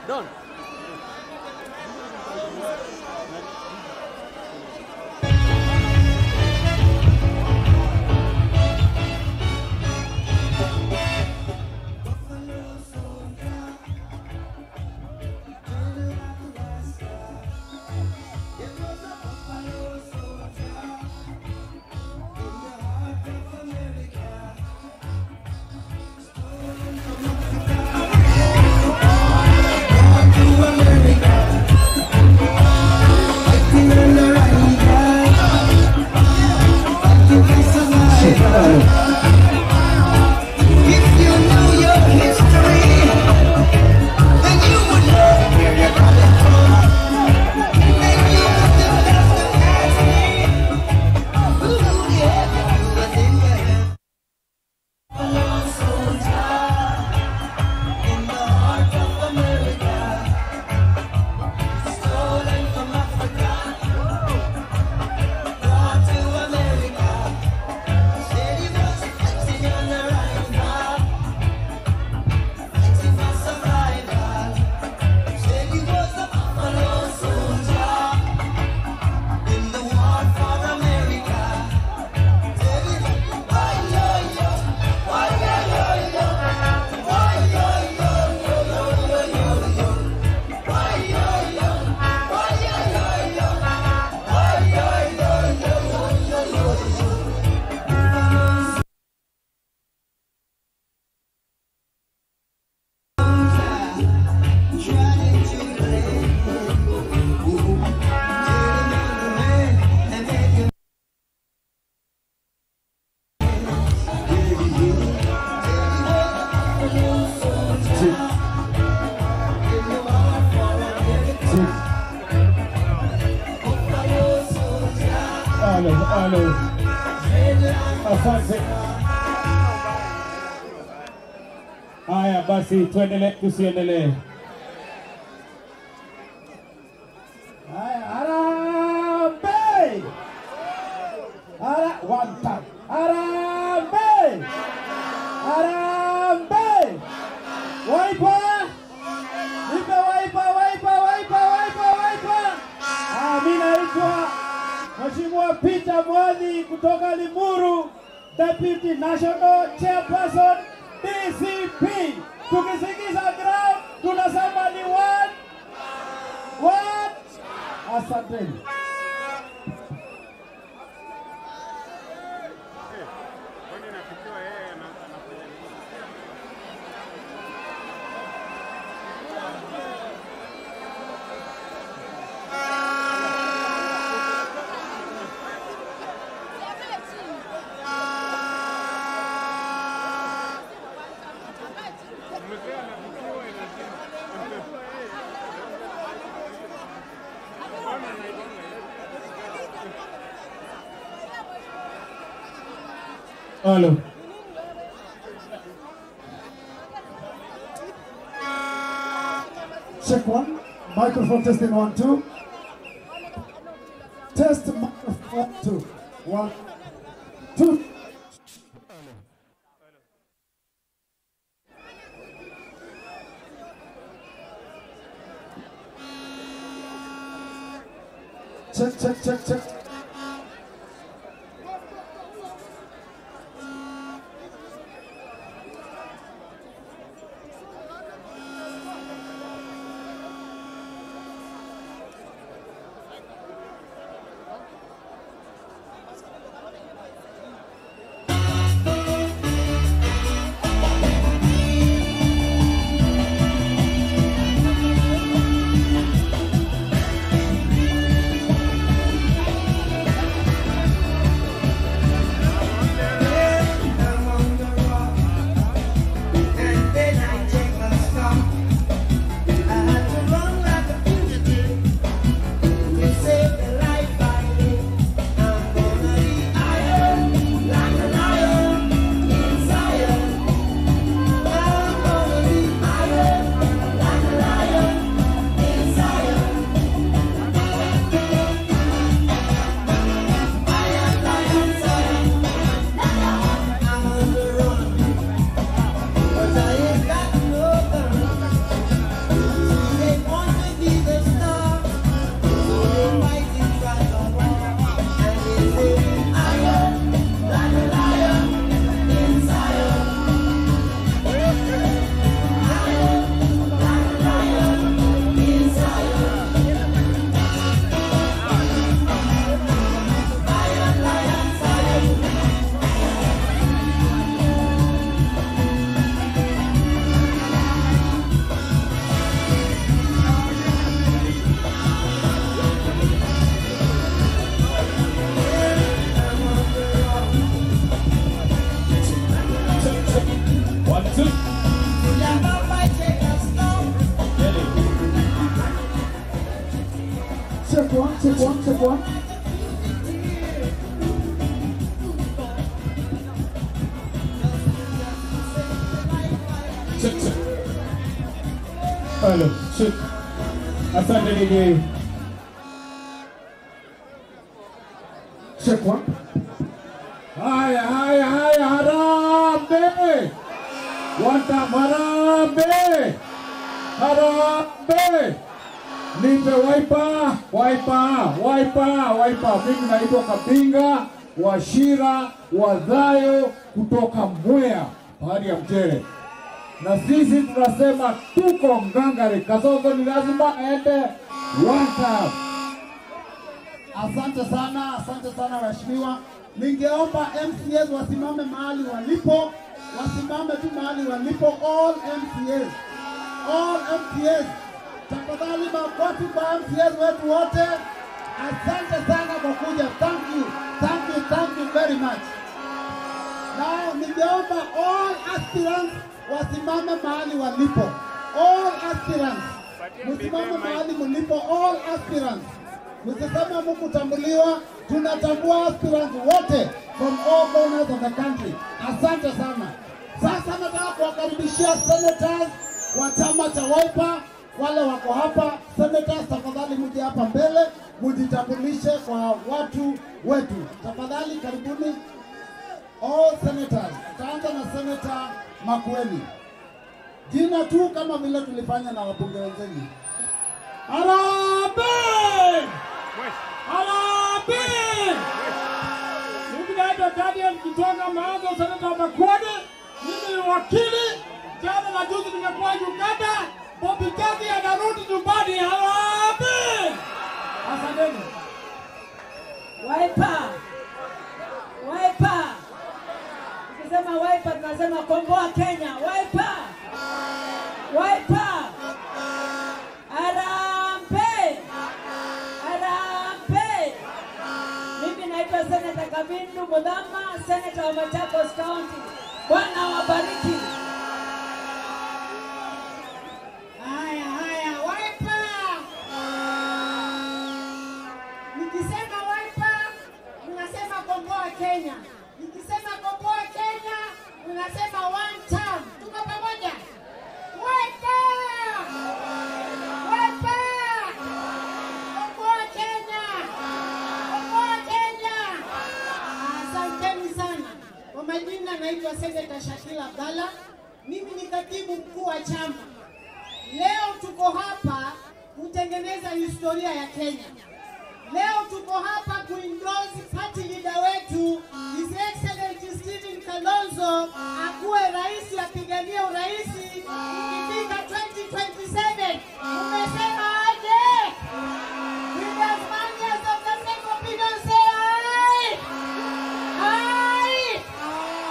Done. Halo. Asante. Haya basi tuendelee tusiendelee. Haya, harambee! Hara one time. Harambee! Harambee! Wiper! Nipe wiper, wiper, wiper, wiper, wiper. Ah, mimi naitwa Mheshimiwa Peter Mwathi kutoka Limuru, Deputy National Chairperson DCP. Tukisikiza ground tunasema ni one one. Asanteni. Halo. Check one. Microphone testing 1 2. Test microphone 1 2. 1 2. Check, check, check, check. Check one, check one, check one. Check, check. Hello, check. Asante DJ. Check one. Haya, haya, haya, harambee. One time, harambee. Harambee. Nipe Wiper, Wiper, Wiper, Wiper. Mimi naitwa Kabinga Wachira Wadhayo kutoka Mwea, bahari ya mchere. Na sisi tunasema tuko ngangari. Kasongo ni lazima aende one time. Asante sana, asante sana waheshimiwa. Ningeomba MCAs wasimame mahali walipo, wasimame tu mahali walipo, all MCAs. All MCAs. Tafadhali makofi kwa MCAs wetu wote. Asante sana kwa kuja. Thank you. Thank you, thank you very much. Now ningeomba all aspirants wasimame mahali walipo. All aspirants. Msimame mahali mlipo, all aspirants. Msiseme mkutambuliwa, tunatambua aspirants wote from all corners of the country. Asante sana. Sasa nataka kuwakaribishia senators wa chama cha Wiper, wale wako hapa. Senators, tafadhali mje hapa mbele, mjitambulishe kwa watu wetu. Tafadhali karibuni all senators. Tutaanza na Senator Makueni. Jina tu kama vile tulifanya na wabunge wenzenu. Harambee! Harambee! Mimi naitwa Daniel Kitonga Maanzo, Senator Makueni. Mimi ni wakili. Jana na juzi nimekuwa Uganda. Bobby Jagi anarudi nyumbani. Harambee! Asanteni. Wiper! Wiper! Ukisema Wiper tunasema komboa Kenya. Wiper! Wiper! Harambee! Harambee! Mimi naitwa Senator Kavindu Muthama, Senator wa Machakos County. Bwana wabariki. Haya, haya, Wiper! Nikisema Wiper, mnasema komboa Kenya. Nikisema komboa Kenya, mnasema one term. Tuko pamoja? Wiper! Wiper! Komboa Kenya! Komboa Kenya! Asanteni sana. Kwa majina naitwa Senator Shakila Abdalla. Mimi ni katibu mkuu wa chama. Leo tuko hapa kutengeneza historia ya Kenya. Leo tuko hapa kuendorse party leader wetu His Excellency Stephen Kalonzo akuwe rais, apiganie urais ikifika 2027. Umesema aje? With as many as of the same opinion say aye. Aye.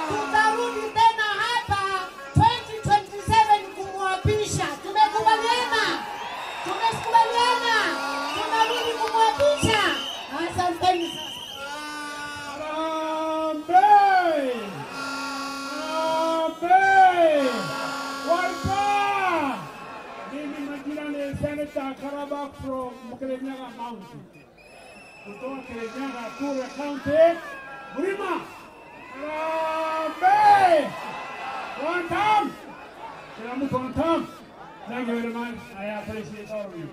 Tutarudi tena hapa 2027 kumwapisha. Tumekubaliana? Tumekubaliana? Tunarudi kumwapisha. Asanteni sana. Harambee! Harambee! Wiper! Mimi majina ni Senator Karaba from Kirinyaga County. Kutoka Kirinyaga, Kuria County, Mlima. Harambee! One time! Kila mtu one time. Thank you very much. I appreciate all of you.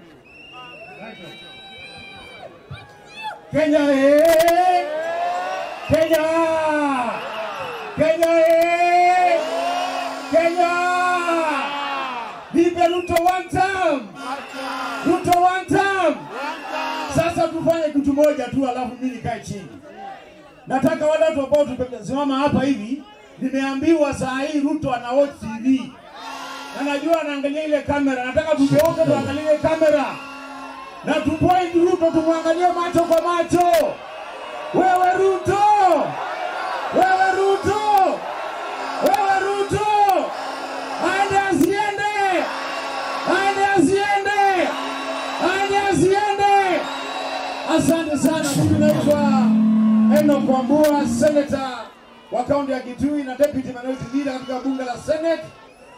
Thank you. Kenya eh! Kenya! Kenya eh! Kenya! Nipe Ruto one time! Ruto one time! Sasa tufanye kitu moja tu alafu mimi nikae chini. Nataka wale watu ambao tumesimama hapa hivi, nimeambiwa saa hii Ruto ana watch TV. Na najua anaangalia ile kamera. Nataka tugeuke tuangalie ile kamera. Na tupoint Ruto, tumwangalie macho kwa macho. Wewe Ruto! Wewe Ruto! Wewe Ruto! Aende asiende! Aende asiende! Aende asiende! Asante sana. Mimi naitwa Enoch Wambua, Senator wa kaunti ya Kitui na Deputy Minority Leader katika bunge la Senate.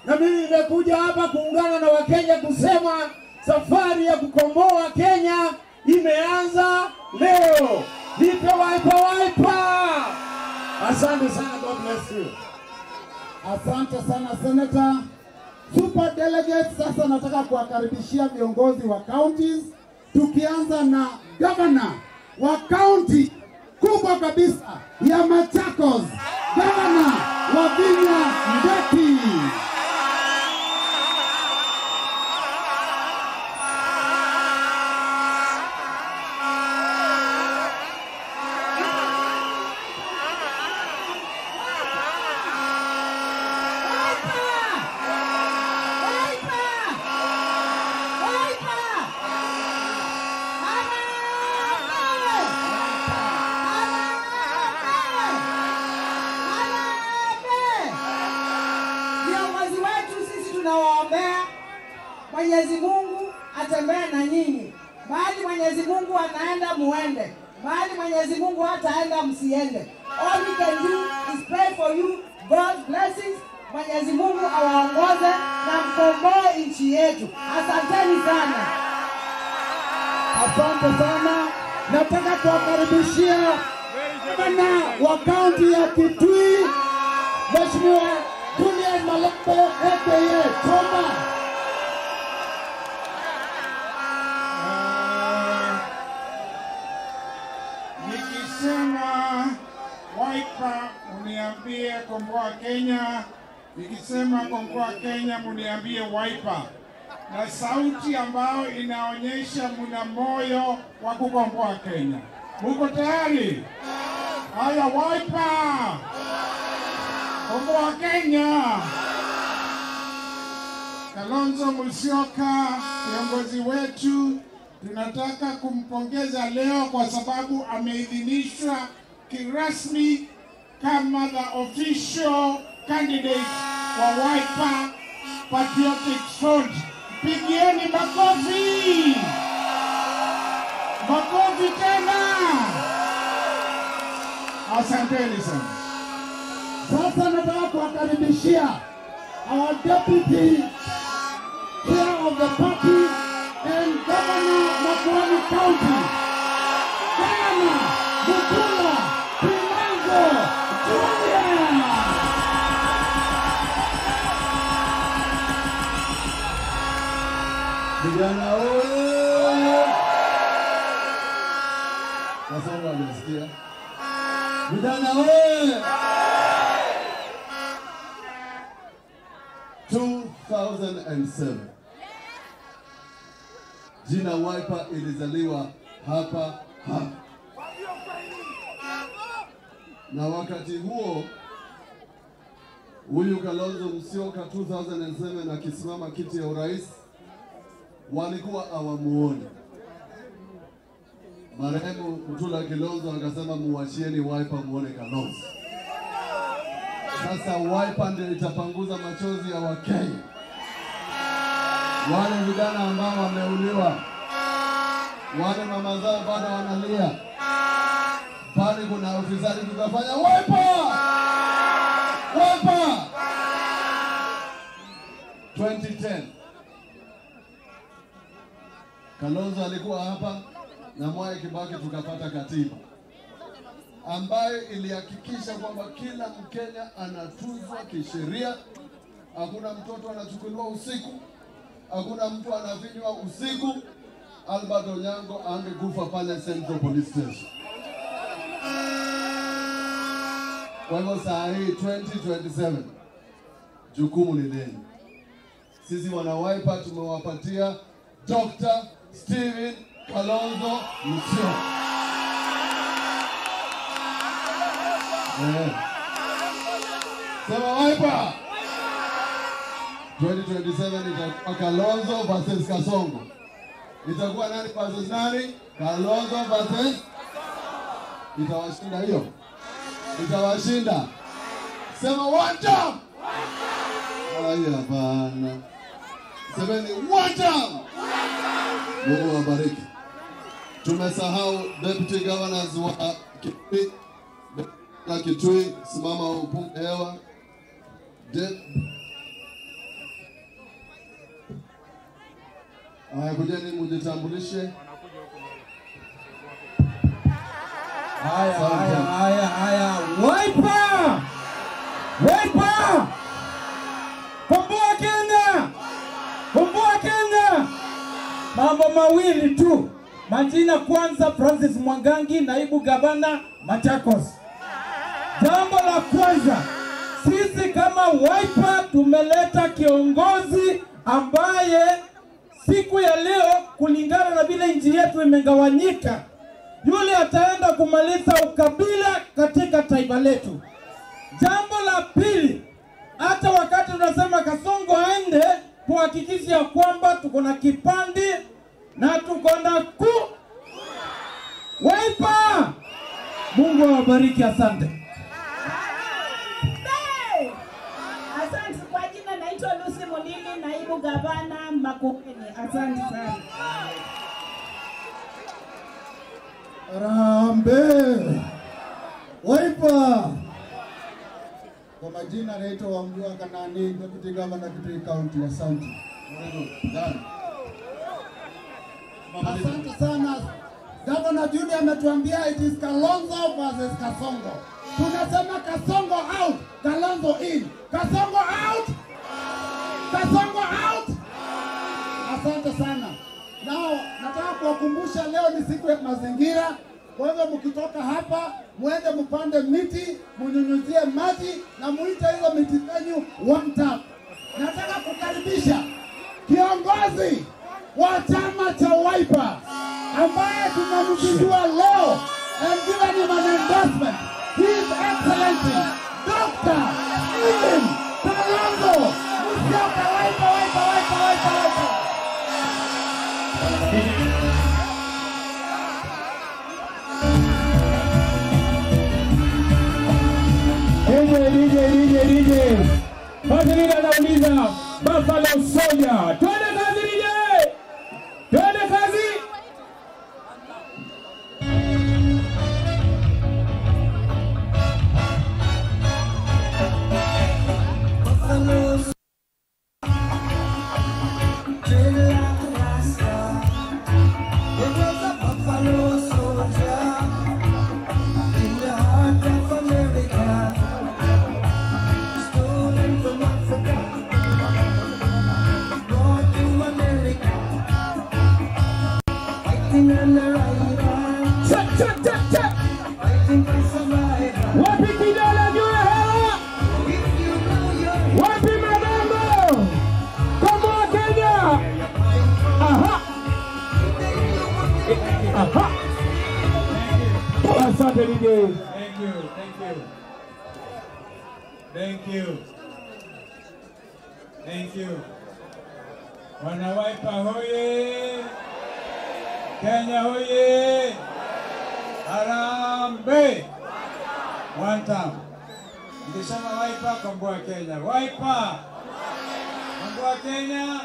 Na mimi nimekuja hapa kuungana na Wakenya kusema safari ya kukomboa Kenya imeanza leo. Nipe Wiper, Wiper. Asante sana, God bless you. Asante sana Senator. Super delegates, sasa nataka kuwakaribishia viongozi wa counties, tukianza na governor wa county kubwa kabisa ya Machakos, Governor Wavinya Ndeti. Mwenyezi Mungu atembee na nyinyi. Mahali Mwenyezi Mungu anaenda muende. Mahali Mwenyezi Mungu hataenda msiende. All we can do is pray for you, God's blessings. Mwenyezi Mungu awaongoze na mkomboe nchi yetu. Asanteni sana. Asante sana. Nataka kuwakaribishia gavana wa kaunti ya Kitui, Mheshimiwa Julius Malombe aka Choma. Nikisema Wiper muniambie komboa Kenya, nikisema komboa Kenya muniambie Wiper, na sauti ambayo inaonyesha muna moyo wa kukomboa Kenya. Muko tayari? Haya, Wiper, komboa Kenya. Kalonzo Musyoka, kiongozi wetu, tunataka kumpongeza leo kwa sababu ameidhinishwa kirasmi kama the official candidate wa Wiper Patriotic Front. Pigieni makofi! Makofi tena! Asanteni sana. Sasa nataka kuwakaribishia our deputy chair of the party and Governor Makueni County, Governor Mutula Kilonzo Junior. Vijana oye! Kasongo amesikia. Vijana oye! 2007 jina Wiper ilizaliwa hapa hapa, na wakati huo huyu Kalonzo Musyoka 2007 akisimama kiti ya urais walikuwa hawamuoni. Marehemu Mutula Kilonzo akasema muachieni Wiper muone Kalonzo. Sasa Wiper ndio itapanguza machozi ya Wakenya, wale vijana ambao wameuliwa, wale mama zao bado wanalia. Pale kuna ofisari, tutafanya Wiper! Wiper! 2010 Kalonzo alikuwa hapa na Mwai Kibaki, tukapata katiba ambayo ilihakikisha kwamba kila Mkenya anatuzwa kisheria. Hakuna mtoto anachukuliwa usiku, hakuna mtu anafinywa usiku. Albert Onyango angekufa pale Central Police Station. Kwa hivyo saa hii 2027 jukumu ni lenu. Sisi wana Wiper tumewapatia Dr. Stephen Kalonzo Musyoka. Sema Wiper! 2027 itakuwa Kalonzo versus Kasongo. Itakuwa nani versus nani? Kalonzo versus Itawashinda hiyo. Itawashinda. Sema one time. Haya bana. Semeni one time. Mungu awabariki. Tumesahau deputy governors wa Kitui. Na Kitui, simama upunge hewa. Haya, kujeni mjitambulishe. Haya, haya, haya, haya. Wiper! Wiper! Komboa Kenya! Komboa Kenya! Mambo mawili tu. Majina kwanza, Francis Mwangangi, naibu gavana Machakos. Jambo la kwanza, sisi kama Wiper tumeleta kiongozi ambaye siku ya leo, kulingana na vile nchi yetu imegawanyika, yule ataenda kumaliza ukabila katika taifa letu. Jambo la pili, hata wakati tunasema Kasongo aende, kuhakikisha kwamba tuko na kipande na tuko na ku Wiper. Mungu awabariki, asante. Asante. Kwa jina naitwa Lucy Mulili, naibu gavana Makueni. Asante sana. Harambee. Wiper. Kwa majina naitwa Wambua Kanani, Deputy Governor Kitui County. Asante. Asante sana. Governor Judy ametuambia it is Kalonzo versus Kasongo. Tunasema Kasongo out, Kalonzo in. Kasongo out, Kasongo out. Asante sana. Nao nataka kuwakumbusha leo ni siku ya mazingira. Kwa hivyo mkitoka hapa muende mpande miti, munyunyuzie maji na muite hizo miti zenyu one tap. Nataka kukaribisha kiongozi wa chama cha Wiper ambaye tunamzindua leo and given him an endorsement, His Excellency Dr. Stephen Kalonzo Musyoka. Wiper, Wiper, Wiper, Wiper, Wiper. DJ, DJ, DJ, DJ. Basi nini anauliza Buffalo Soldier. Twende kazi DJ. Twende kazi. Wapi kidole juu ya hewa? Wapi mabango? Komboa Kenya! Aha! Aha! Asante DJ. Thank you, thank you. Thank you. Thank you. Wana Wiper hoye! Kenya hoye! Harambee! One time. Nikisema Wiper, komboa Kenya. Wiper! Komboa Kenya!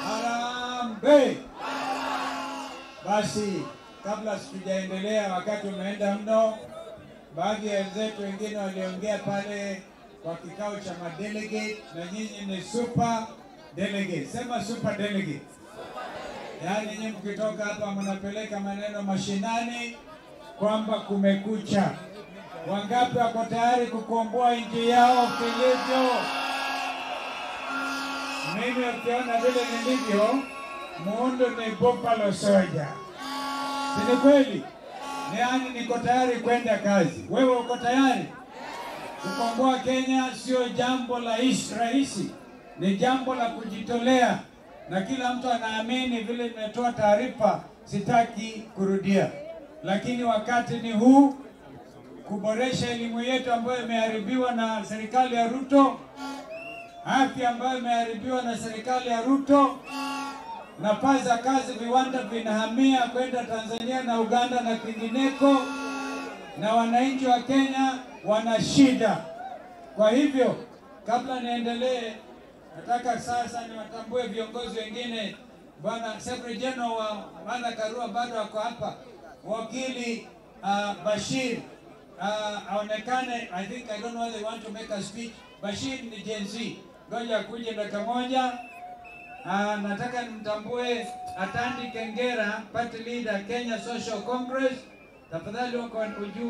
Harambee! Basi, kabla sijaendelea, wakati umeenda mno, baadhi ya wenzetu wengine waliongea pale kwa kikao cha madelegate, na nyinyi ni super delegate. Sema super delegate. Yaani nyinyi mkitoka hapa mnapeleka maneno mashinani kwamba kumekucha. Wangapi wako tayari kukomboa nchi yao vilivyo? Mimi ukiona vile nilivyo, muundo ni Buffalo Soldier. Si ni kweli? Yaani niko tayari kwenda kazi. Wewe uko tayari? Kukomboa Kenya sio jambo la rahisi, ni jambo la kujitolea, na kila mtu anaamini. Vile nimetoa taarifa, sitaki kurudia, lakini wakati ni huu kuboresha elimu yetu ambayo imeharibiwa na serikali ya Ruto, afya ambayo imeharibiwa na serikali ya Ruto, nafasi za kazi, viwanda vinahamia kwenda Tanzania na Uganda na kwingineko, na wananchi wa Kenya wana shida. Kwa hivyo, kabla niendelee, nataka sasa niwatambue viongozi wengine. Bwana Secretary General wa Martha Karua bado ako hapa. Wakili Bashir aonekane. I think, I don't know whether they want to make a speech. Bashir ni Gen Z. Ngoja akuje dakika moja. Nataka nimtambue Atandi Kengera, party leader Kenya Social Congress. Tafadhali wako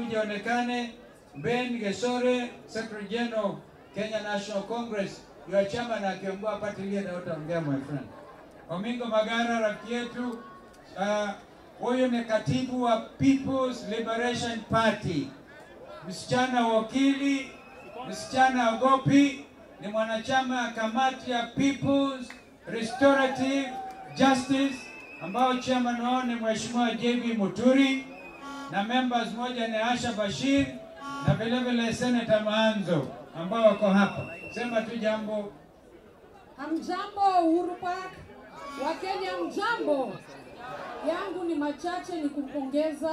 uje onekane. Ben Gesore, Secretary General Kenya National Congress. Your chairman akiongoa party leader utaongea my friend. Omingo Magara rafiki yetu, huyu ni katibu wa People's Liberation Party. Msichana wakili, msichana ogopi, ni mwanachama kamati ya People's Restorative Justice ambao chairman wao ni Mheshimiwa JB Muturi na members moja ni Asha Bashir na vile vile Senator Maanzo ambao wako hapa. Sema tu jambo. Hamjambo Uhuru Park. Wakenya mjambo. Yangu ni machache, ni kumpongeza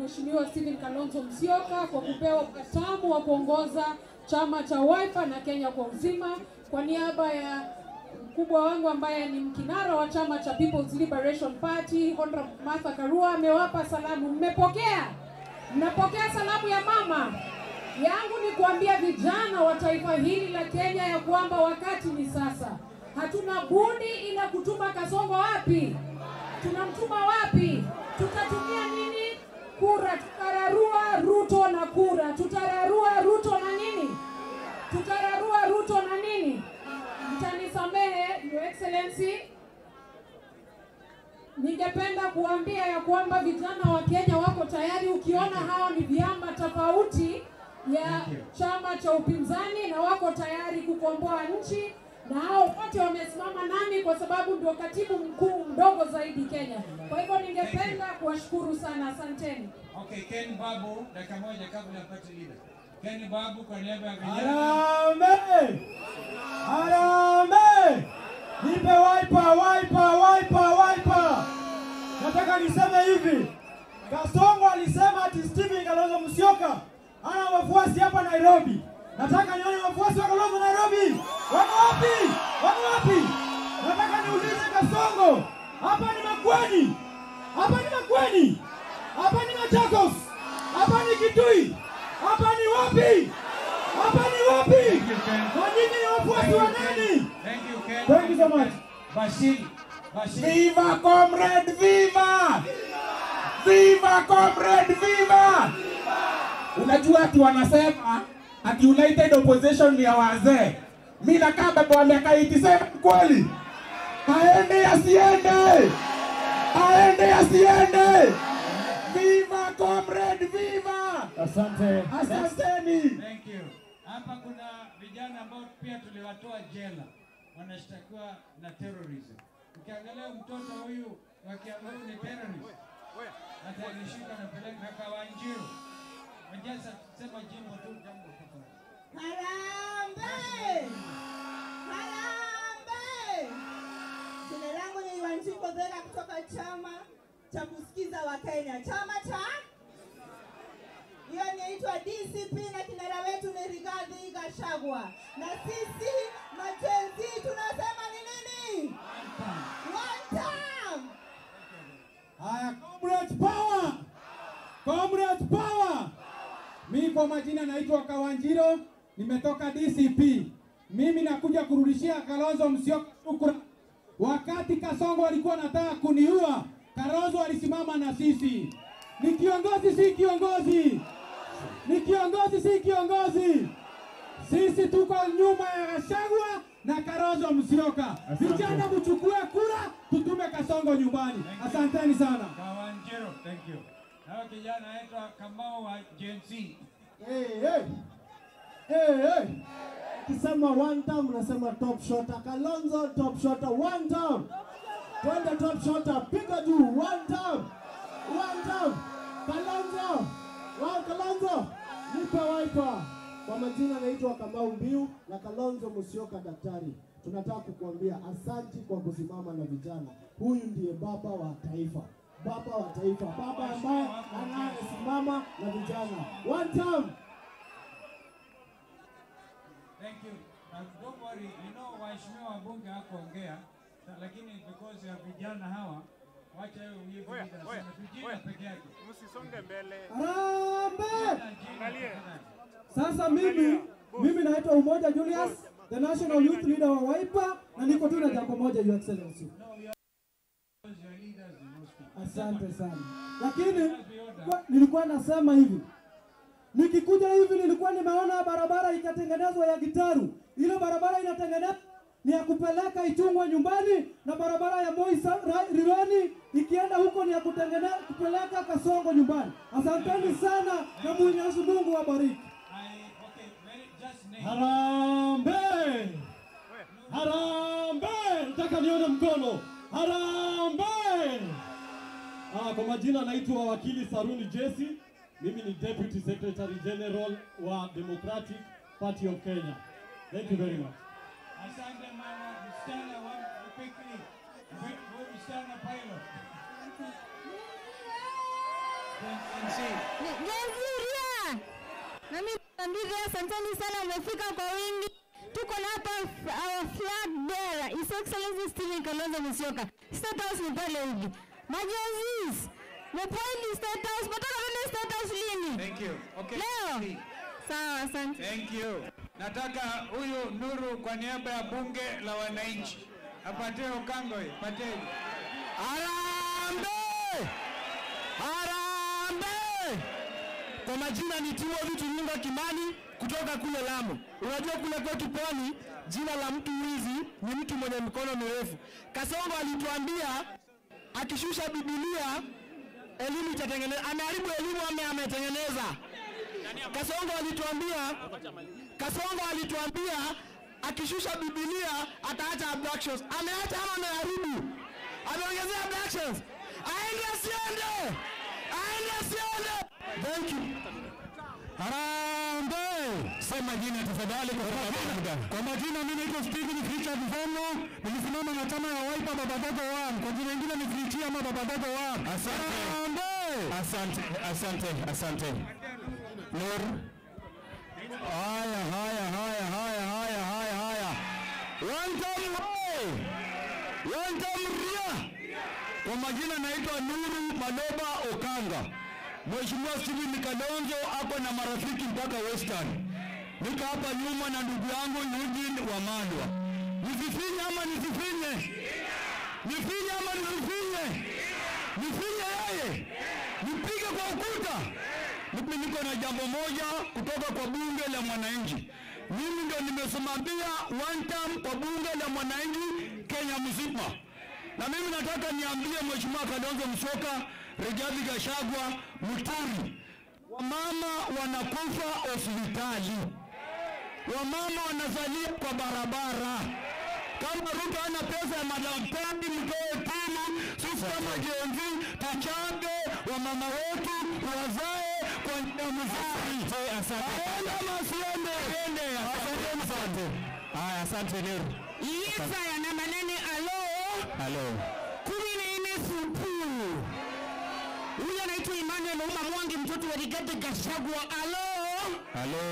Mheshimiwa Stephen Kalonzo Musyoka kwa kupewa utamu wa kuongoza chama cha Wiper na Kenya kwa uzima. Kwa niaba ya mkubwa wangu ambaye ni mkinara wa chama cha People's Liberation Party, Honorable Martha Karua, amewapa salamu. Mmepokea? Mnapokea salamu ya mama? Yangu ni kuambia vijana wa taifa hili la Kenya ya kwamba wakati ni sasa. Hatuna budi ila kutuma Kasongo wapi? Tunamtuma wapi? Tutatumia nini? Kura. Tutararua Ruto na kura. Tutararua Ruto na nini? Tutararua Ruto na nini? Mtanisamehe, Your Excellency. Ningependa kuambia ya kwamba vijana wa Kenya wako tayari. Ukiona hao ni vyama tofauti ya chama cha upinzani na wako tayari kukomboa nchi, na hao wote wamesimama nami kwa sababu ndio katibu mkuu mdogo zaidi Kenya. Kwa hivyo ningependa kuwashukuru sana, asanteni. Okay, Ken Babu, dakika moja kabla ya party leader. Ken Babu kwa niaba ya vijana. Harambee! Harambee! Nipe Wiper, Wiper, Wiper, Wiper. Nataka niseme hivi. Kasongo alisema ati Stephen Kalonzo Musyoka ana wafuasi hapa Nairobi. Nataka nione wafuasi wa Kalonzo Nairobi. Wako wapi? Wako wapi? Nataka niulize Kasongo, hapa ni Makueni. Hapa ni Makueni. Hapa ni Machakos. Hapa ni Kitui. Hapa ni wapi? Hapa ni wapi? Na nyinyi ni wafuasi wa nani? Thank you, Ken. Thank you so much. Bashir. Bashir. Viva comrade, viva! Viva comrade, viva! Unajua ati wanasema ati United Opposition ni ya wazee. Mimi nakaa baba wa miaka 87 kweli. Aende asiende. Aende asiende. Viva comrade, viva! Asante. Asanteni. Thank you. Hapa kuna vijana ambao pia tuliwatoa jela. Wanashtakiwa na terrorism. Ukiangalia mtoto huyu wa Kiambu ni terrorist. Atalishika na peleka Kawanjiru. Mjasa sema jimbo tu jambo tafadhali. Harambee! Harambee! Jina langu ni Wanjiku Dheka kutoka chama cha kusikiza wa Kenya. Chama cha hiyo inaitwa DCP na kinara wetu ni Rigathi Gachagua. Na sisi majenzi tunasema ni nini? One time. Haya, comrade power. Comrade power. Mimi kwa majina naitwa Kawanjiro, nimetoka DCP. Mimi nakuja kurudishia Kalonzo Musyoka shukrani. Wakati Kasongo alikuwa anataka kuniua, Kalonzo alisimama na sisi. Ni kiongozi si kiongozi. Ni kiongozi si kiongozi. Sisi tuko nyuma ya Gachagua na Kalonzo Musyoka. Vijana mchukue kura, tutume Kasongo nyumbani. Asanteni sana. Kawanjiro, thank you. Na kijana anaitwa Kamau wa Gen Z. Hey, hey. Hey, hey. Kisema one time unasema top shotter. Kalonzo top shotter one time. Twende top shotter, piga juu one time. One time. Kalonzo. Wow, Kalonzo. Nipe Wiper. Kwa majina naitwa Kamau Mbiu na Kalonzo Musyoka daktari. Tunataka kukuambia asanti kwa kusimama na vijana. Huyu ndiye baba wa taifa. Baba wa taifa, baba ambaye anayesimama na vijana. One time. Thank you. Don't worry, you know waheshimiwa wabunge hakuongea, lakini because ya vijana hawa, wacha hiyo vijana peke yake. Msisonge mbele. Harambee! Sasa mimi naitwa Umoja Julius, the National Youth Leader wa Wiper, Na niko tu na jambo moja, Your Excellency. Asante sana. Lakini nilikuwa nasema hivi, nikikuja hivi nilikuwa nimeona barabara ikatengenezwa ya Gitaru. Ile barabara inatengenezwa ni ya kupeleka Ichungwa nyumbani, na barabara ya Moi Rironi ikienda huko ni ya kupeleka Kasongo nyumbani. Asanteni sana na Mwenyezi Mungu awabariki. Harambee! Harambee! Nataka nione mkono. Harambee! Kwa majina naitwa Wakili Saruni Jesse. Mimi ni Deputy Secretary General wa Democratic Party of Kenya. Thank you very much. Asante mama, msichana one quickly. Msichana pilot. Nigeria. Na mimi naambia asanteni sana, umefika kwa wingi. Tuko na hapa our flag bearer, His Excellency Stephen Kalonzo Musyoka. State House ni pale hivi. Majenzi, mpoint State House, mtoka vile State House lini? Thank you. Okay. Leo. Sawa, asante. Thank you. Nataka huyu Nuru kwa niaba ya bunge la wananchi apatie Okangoi, pateni. Harambee! Harambee! Kwa majina ni Timothy Tunyunga Kimani kutoka kule Lamu. Unajua kule kwetu pwani jina la mtu wizi ni mtu mwenye mikono mirefu. Kasongo alituambia akishusha Biblia elimu itatengeneza. Ameharibu elimu ama ametengeneza? Kasongo alituambia akishusha Biblia ataacha abductions. Ameacha ama ameharibu? Ameongezea abductions. Aende asiende? Aende asiende? Thank you. Harambee! Sema jina tafadhali kwa sababu muda. Kwa majina mimi naitwa Stephen Richard Mvomo, nilisimama na chama ya Wiper Baba Dogo 1. Kwa jina lingine ni Frichi ama Baba Dogo 1. Asante. Harambee! Asante, asante, asante. Nur. Haya, haya, haya, haya, haya, haya, haya. One time way. One time ria. Kwa majina naitwa Nuru Maloba Okanga. Mheshimiwa Stephen Kalonzo ako na marafiki mpaka Western. Niko hapa nyuma na ndugu yangu Eugene Wamalwa. Nisifinye ama nisifinye? Nifinye ama nisifinye? Nifinye yeye? Nipige kwa ukuta? Mimi niko na jambo moja kutoka kwa bunge la mwananchi. Mimi ndio nimesimamia one term kwa bunge la mwananchi Kenya mzima. Na mimi nataka niambie Mheshimiwa Kalonzo Musyoka, Rigathi Gachagua, Muturi, wamama wanakufa hospitali, wamama wanazalia kwa barabara. Kama Ruto hana pesa ya madaktari, mtoe timu, sisi kama Gen Z tuchange wamama wetu wazae kwa njia mzuri. Aende ama asiende? Asante. Haya, asante Nuru. Yesa ya namba 8, alo. Alo. 14 supu. Huyu anaitwa Emmanuel Uma Mwangi, mtoto wa Rigathi Gachagua. Alo. Alo.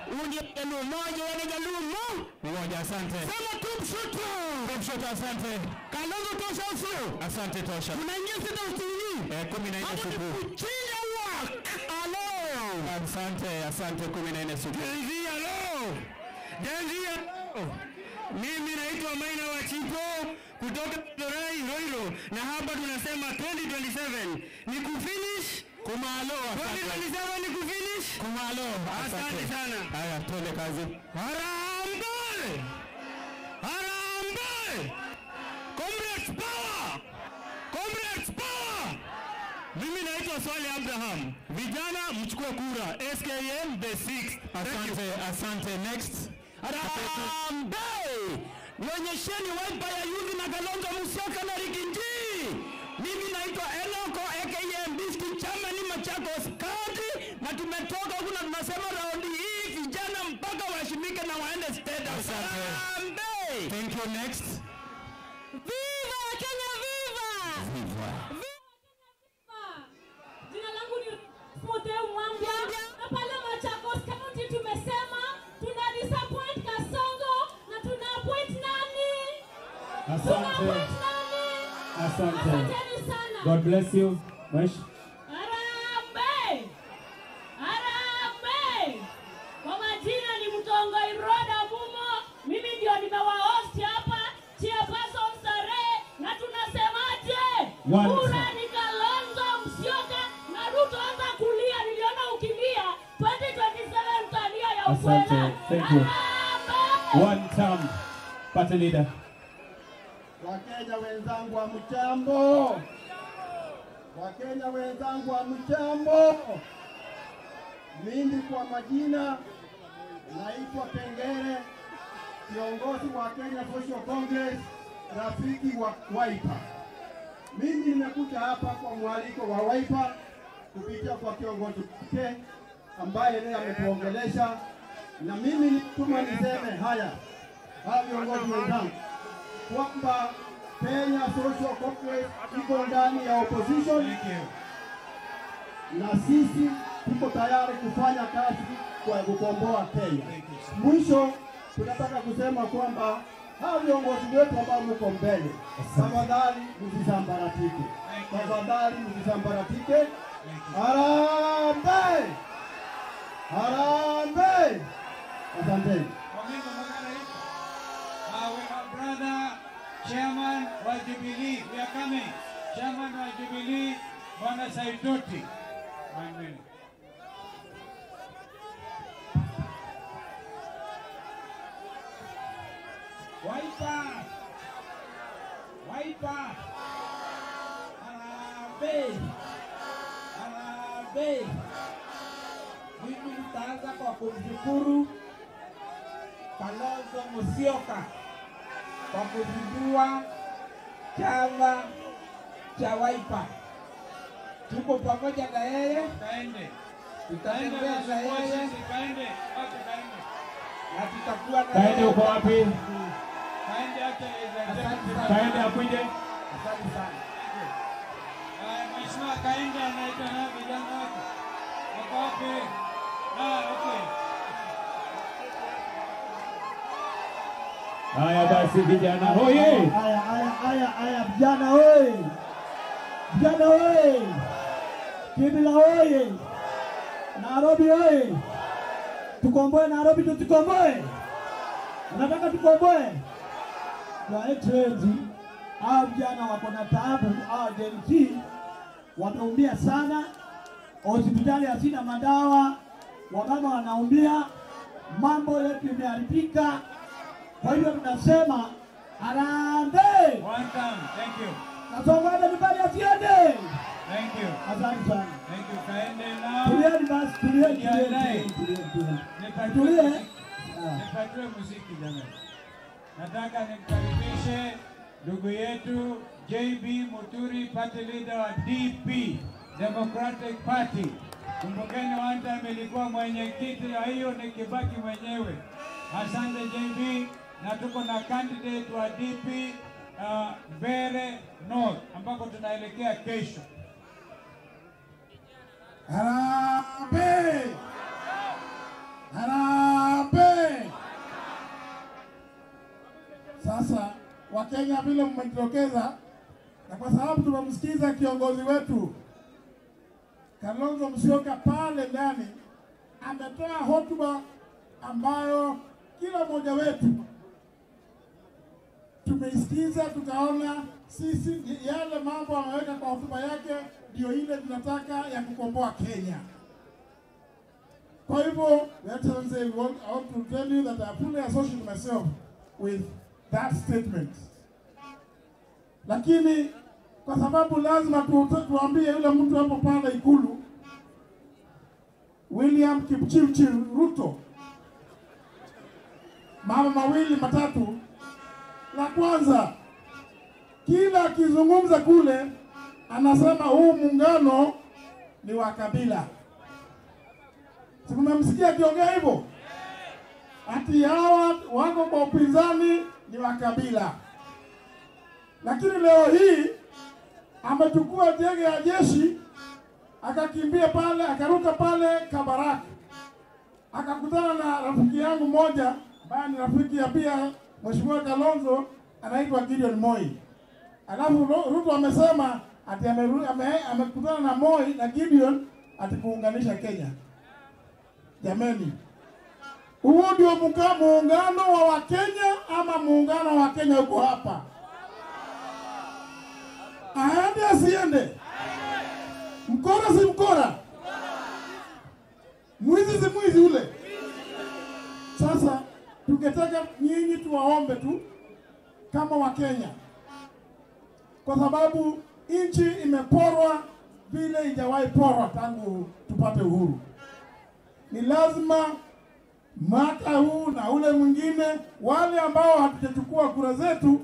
Huyu ndiye Jaluo mmoja, yeye Jaluo mmoja, asante. Sema tumshutu. Tumshutu, asante. Kalonzo tosha usio. Asante tosha. Tunaingia sita usini. 14 supu. Kuchinja work. Alo. Asante, asante 14 supu. Gen Z alo. Gen Z alo. Mimi naitwa Maina wa Chipo kutoka Dorai Roiro, na hapa tunasema 2027 ni kufinish Kumalo. 2027 ni kufinish Kumalo. Asante sana. Haya, tuende kazi. Harambee! Harambee! Comrades power! Comrades power! Mimi naitwa Swale Abraham. Vijana mchukue kura. SKM the 6th. Asante, asante. Next. Harambee! Nionyesheni Wiper ya Youth na Kalonzo Musyoka na Riginji. Mimi naitwa Enoko aka District Chairman Machakos County, na tumetoka huku na tunasema raundi hii vijana mpaka waheshimike na waende State House. Harambee! Thank you. Next. Viva Kenya, viva! Viva. Viva Kenya, viva! Jina langu ni Muteu Mwambia, na pale Machakos County tumesema tuna disappoint Kasongo na tuna appoint nani? Asante. Tuna appoint nani? Asante. Asanteni sana. God bless you. Mwesh. Harambee! Harambee! Kwa majina ni Mtongo Iroda Mumo. Mimi ndio nimewahost hapa. Kura ni Kalonzo Musyoka na Ruto, anza kulia, niliona ukilia 2027 mtalia ya ukwela. Asante, thank you. One term, party leader. Wakenya wenzangu wa mchambo, Wakenya wenzangu wa mchambo, mimi kwa majina naitwa Kengere, kiongozi wa Kenya Social Congress, rafiki wa Wiper. Mimi nimekuja hapa kwa mwaliko wa Wiper kupitia kwa kiongozi wake ambaye leo ametuongelesha, na mimi nituma niseme haya hawa viongozi wenzangu kwamba Kenya Social Congress iko ndani ya opposition na sisi tuko tayari kufanya kazi kwa kukomboa Kenya. Mwisho tunataka kusema kwamba hao viongozi wetu ambao mko mbele, tafadhali msisambaratike, tafadhali msisambaratike. Harambee! Harambee! Asante. We have brother Chairman wa Jubilee. We are coming. Chairman wa Jubilee, Bwana Saitoti. 1 minute. Wiper! Wiper! Harambee! Harambee! Mimi nitaanza kwa kumshukuru Kalonzo Musyoka kwa kuzindua chama cha Wiper. Tuko pamoja na yeye, tutatembea na yeye na tutakuwa na Kaende. Uko wapi? Kaende akuje. Asante sana. Mheshimiwa Kaende anaitwa na vijana wake. Wako wapi? Ah, okay. Haya basi vijana hoye. Haya haya haya haya vijana hoye. Vijana hoye. Kibila hoye. Nairobi hoye. Tukomboe Nairobi, tusikomboe. Unataka tukomboe? Kwa excellency, hao vijana wako na taabu, hao Gen Z wameumia sana. Hospitali hazina madawa, wamama wanaumia, mambo yetu imeharibika. Kwa hiyo tunasema harambee. One time, thank you. Kasongo aende nyumbani asiende. Thank you. Asante sana. Thank you. Kaende now. Tulieni basi, tulieni, tulieni, tulieni. Tulie. Nipatiwe muziki jamani. Nataka nimkaribishe ndugu yetu JB Muturi, party leader wa DP, Democratic Party. Kumbukeni one time ilikuwa mwenyekiti wa hiyo ni Kibaki mwenyewe. Asante JB, na tuko na candidate wa DP Mbeere North ambako tunaelekea kesho. Harambee! Harambee! Sasa Wakenya vile mmejitokeza, na kwa sababu tumemsikiza kiongozi wetu Kalonzo Musyoka pale ndani, ametoa hotuba ambayo kila mmoja wetu tumeisikiza, tukaona sisi yale mambo ameweka kwa hotuba yake ndio ile tunataka ya kukomboa Kenya. Kwa hivyo, let us say, I want to tell you that I fully associate myself with that statement. Lakini kwa sababu lazima tuambie yule mtu hapo pale Ikulu, William Kipchirchir Ruto, mambo mawili matatu. La kwanza, kila akizungumza kule anasema huu muungano ni wa kabila. Si mmemsikia akiongea hivyo? Ati hawa wako kwa upinzani ni wa kabila. Lakini leo hii amechukua ndege ya jeshi akakimbia pale, akaruka pale Kabarak, akakutana na rafiki yangu mmoja ambaye ni rafiki ya pia Mheshimiwa Kalonzo, anaitwa Gideon Moi. Alafu Ruto amesema ati amekutana na Moi na Gideon ati kuunganisha Kenya. Jameni, huo ndio muungano wa Wakenya ama muungano wa Kenya uko hapa? Aende asiende? asiende? Mkora si mkora? Mwizi si mwizi ule? Sasa tungetaka nyinyi tuwaombe tu kama Wakenya, kwa sababu nchi imeporwa vile haijawahi porwa tangu tupate uhuru. Ni lazima mwaka huu na ule mwingine, wale ambao hatujachukua kura zetu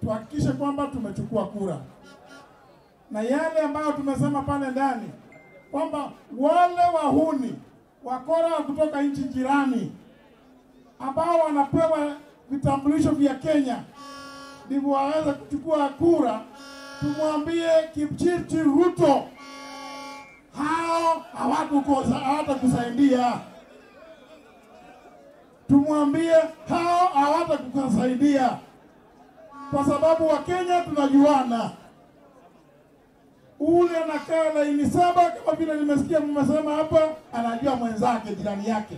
tuhakikishe kwamba tumechukua kura. Na yale ambayo tumesema pale ndani kwamba wale wahuni wakora wa kutoka nchi jirani ambao wanapewa vitambulisho vya Kenya ndivyo waweze kuchukua kura, tumwambie Kipchirchir Ruto hao hawatakusaidia. Tumwambie hao hawatakusaidia, kwa sababu wa Kenya tunajuana. Ule anakaa laini 7 kama vile nimesikia mmesema hapa, anajua mwenzake, jirani yake.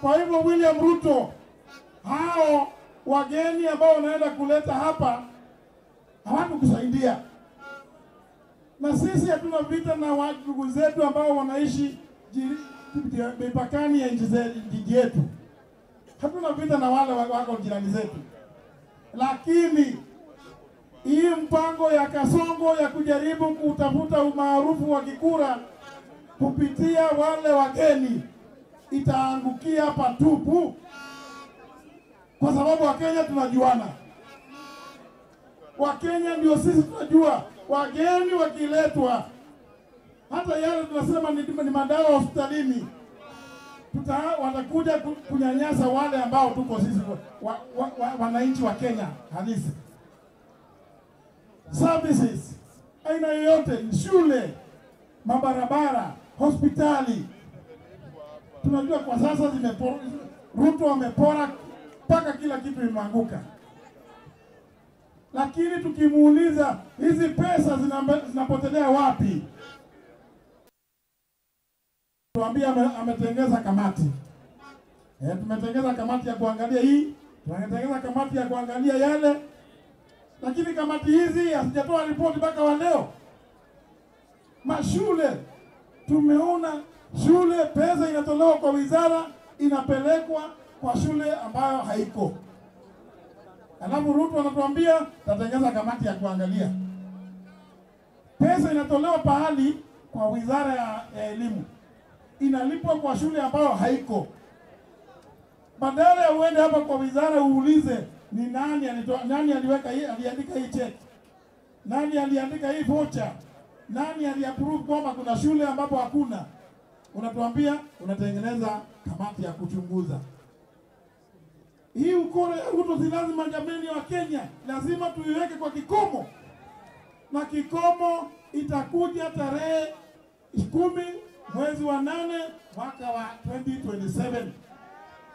Kwa hivyo William Ruto, hao wageni ambao wanaenda kuleta hapa hawatakusaidia. Na sisi hatuna vita na ndugu zetu ambao wanaishi mipakani ya nchi yetu. Hatuna vita na wale wako jirani zetu. Lakini hii mpango ya Kasongo ya kujaribu kutafuta umaarufu wa kikura kupitia wale wageni itaangukia patupu, kwa sababu Wakenya tunajuana. Wakenya ndio sisi tunajua. Wageni wakiletwa, hata yale tunasema ni madawa hospitalini, watakuja kunyanyasa wale ambao tuko sisi wananchi wa Kenya halisi. Services aina yoyote, shule, mabarabara, hospitali, tunajua kwa sasa Ruto amepora mpaka kila kitu imeanguka. Lakini tukimuuliza hizi pesa zinapotelea wapi, tuambie ametengeza kamati. Tumetengeza kamati ya kuangalia hii, tumetengeza kamati ya kuangalia yale. Lakini kamati hizi hazijatoa ripoti mpaka wa leo. Mashule, tumeona shule pesa inatolewa kwa wizara inapelekwa kwa shule ambayo haiko. Alafu Ruto anatuambia tatengeza kamati ya kuangalia. Pesa inatolewa pahali kwa wizara ya elimu, inalipwa kwa shule ambayo haiko. Badala ya uende hapa kwa wizara uulize ni nani alitoa, nani aliweka hii, aliandika hii check, nani aliandika hii voucher, nani aliapprove kwamba kuna shule ambapo hakuna, unatuambia unatengeneza kamati ya kuchunguza. Hii ukora ya Ruto si lazima, jameni wa Kenya, lazima tuiweke kwa kikomo. Na kikomo itakuja tarehe 10 mwezi wa 8 mwaka wa 2027.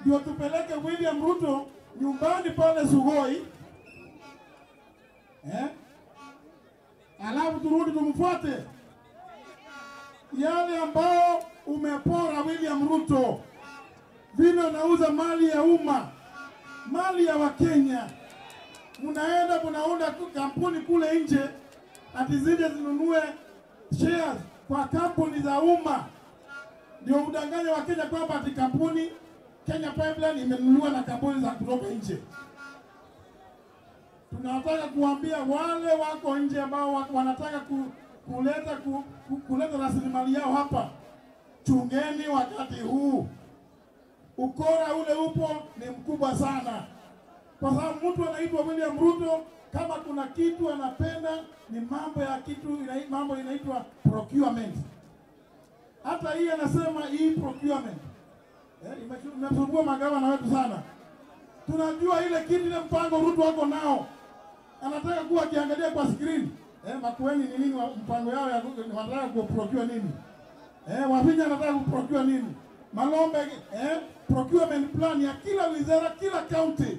Ndio tupeleke William Ruto nyumbani pale Sugoi. Alafu turudi tumfuate. Yale ambao umepora William Ruto, vile unauza mali ya umma, mali ya Wakenya, mnaenda mnaunda kampuni kule nje ati zije zinunue shares kwa kampuni za umma, ndio udanganye Wakenya kwamba ati kampuni Kenya Pipeline imenunuliwa na kampuni za kutoka nje. Tunataka kuambia wale wako nje ambao wanataka kuleta rasilimali yao hapa, chungeni wakati huu. Ukora ule upo ni mkubwa sana. Kwa sababu mtu anaitwa William Ruto, kama kuna kitu anapenda ni mambo ya kitu, mambo inaitwa procurement. Hata hii anasema hii procurement imesumbua magavana wetu sana. Tunajua ile kitu, ile mpango Ruto wako nao. Anataka kuwa akiangalia kwa screen. Makueni ni nini mpango yao ya wanataka kuprocure nini? Wavinya anataka kuprocure nini? Malombe procurement plan ya kila wizara, kila county.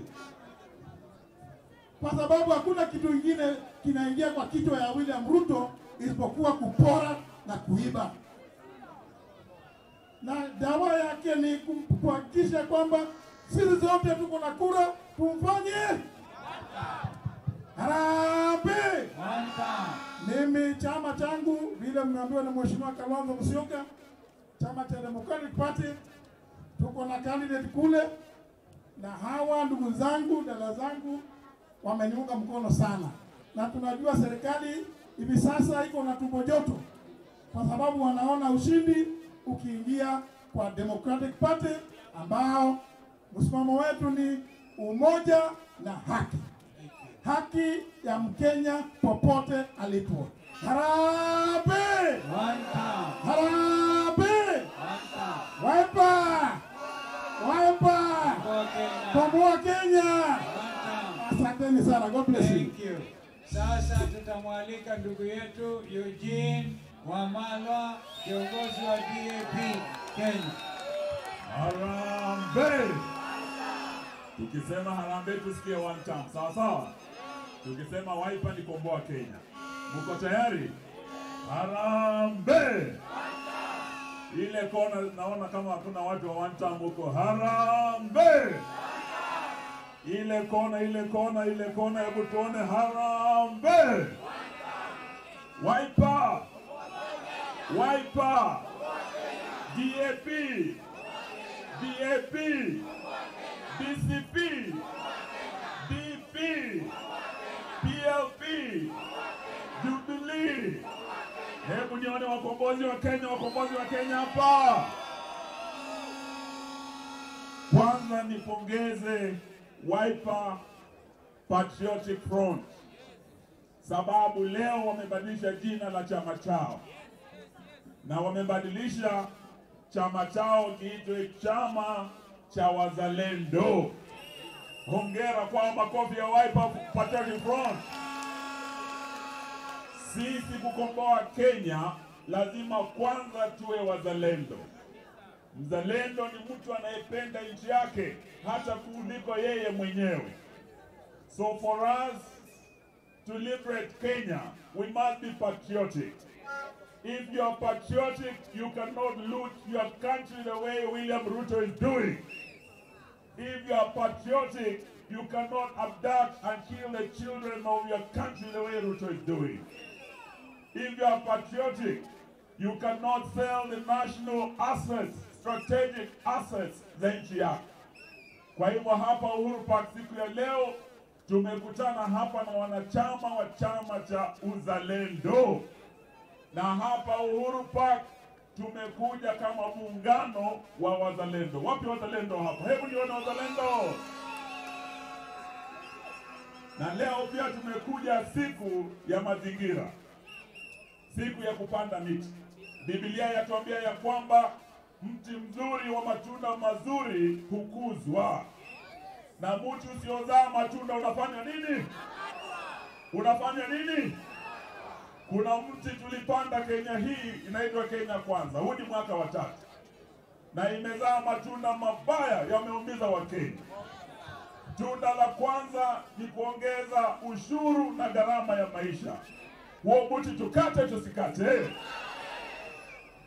Kwa sababu hakuna kitu kingine kinaingia kwa kichwa ya William Ruto isipokuwa kupora na kuiba. Na dawa yake ni kuhakikisha kwamba sisi zote tuko na kura, tumfanye harambee. Mimi Vile mmeambiwa na Mheshimiwa Kalonzo Musyoka, chama cha Democratic Party tuko na candidate kule, na hawa ndugu zangu, dada zangu wameniunga mkono sana, na tunajua serikali hivi sasa iko na tumbo joto kwa sababu wanaona ushindi ukiingia kwa Democratic Party, ambao msimamo wetu ni umoja na haki, haki ya Mkenya popote alipo. Harambee! Harambee! Wiper! Wiper! Komboa Kenya! Asanteni sana. God bless you. Thank you. Sasa tutamwalika ndugu yetu Eugene Wamalwa, kiongozi wa DAP Kenya. Harambee! Tukisema harambee tusikie one time. Sawa sawa? Tukisema Wiper ni komboa Kenya. Mko tayari? Harambee! Ile kona naona kama hakuna watu wa one time huko. Harambee! Ile kona, ile kona, ile kona, hebu tuone harambee! Wiper! Wiper! DAP! DAP! DCP! DP! PLP! Jubilee! Hebu nione wakombozi wa Kenya, wakombozi wa Kenya hapa. Kwanza nipongeze Wiper Patriotic Front, sababu leo wamebadilisha jina la chama chao, na wamebadilisha chama chao kiitwe Chama cha Wazalendo. Hongera kwa makofi ya Wiper Patriotic Front. Sisi kukomboa Kenya lazima kwanza tuwe wazalendo. Mzalendo ni mtu anayependa nchi yake hata kuliko yeye mwenyewe. So for us to liberate Kenya, we must be patriotic. If you are patriotic, you cannot loot your country the way William Ruto is doing. If you are patriotic, you cannot abduct and kill the children of your country the way Ruto is doing. If you are patriotic, you cannot sell the national assets, strategic assets za nchi yako. Kwa hivyo hapa Uhuru Park siku ya leo tumekutana hapa na wanachama wa chama cha Uzalendo. Na hapa Uhuru Park tumekuja kama muungano wa wazalendo. Wapi wazalendo hapa? Hebu nione wazalendo. Na leo pia tumekuja siku ya mazingira, siku ya kupanda miti. Biblia yatuambia ya kwamba mti mzuri wa matunda mazuri hukuzwa, na mti usiozaa matunda unafanya nini? Unafanya nini? Kuna mti tulipanda Kenya hii inaitwa Kenya Kwanza. Huu ni mwaka wa 3. Na imezaa matunda mabaya yameumiza Wakenya. Tunda la kwanza ni kuongeza ushuru na gharama ya maisha. Huo mti tukate tusikate?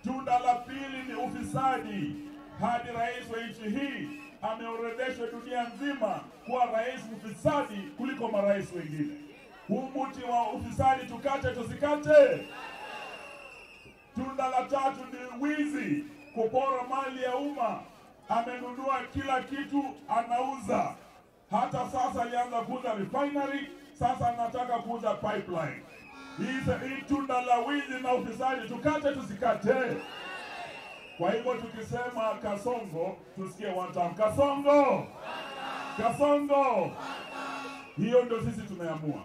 Tunda la pili ni ufisadi. Hadi rais wa nchi hii ameorodheshwa dunia nzima kuwa rais mfisadi kuliko marais wengine. Huu mti wa ufisadi tukate tusikate? Tunda la tatu ni wizi, kupora mali ya umma. Amenunua kila kitu anauza. Hata sasa alianza kuuza refinery, sasa anataka kuuza pipeline. Hii tunda la wizi na ufisadi tukate tusikate? Kwa hivyo tukisema Kasongo, tusikie one time. Kasongo! Kasongo! Hiyo ndio sisi tumeamua.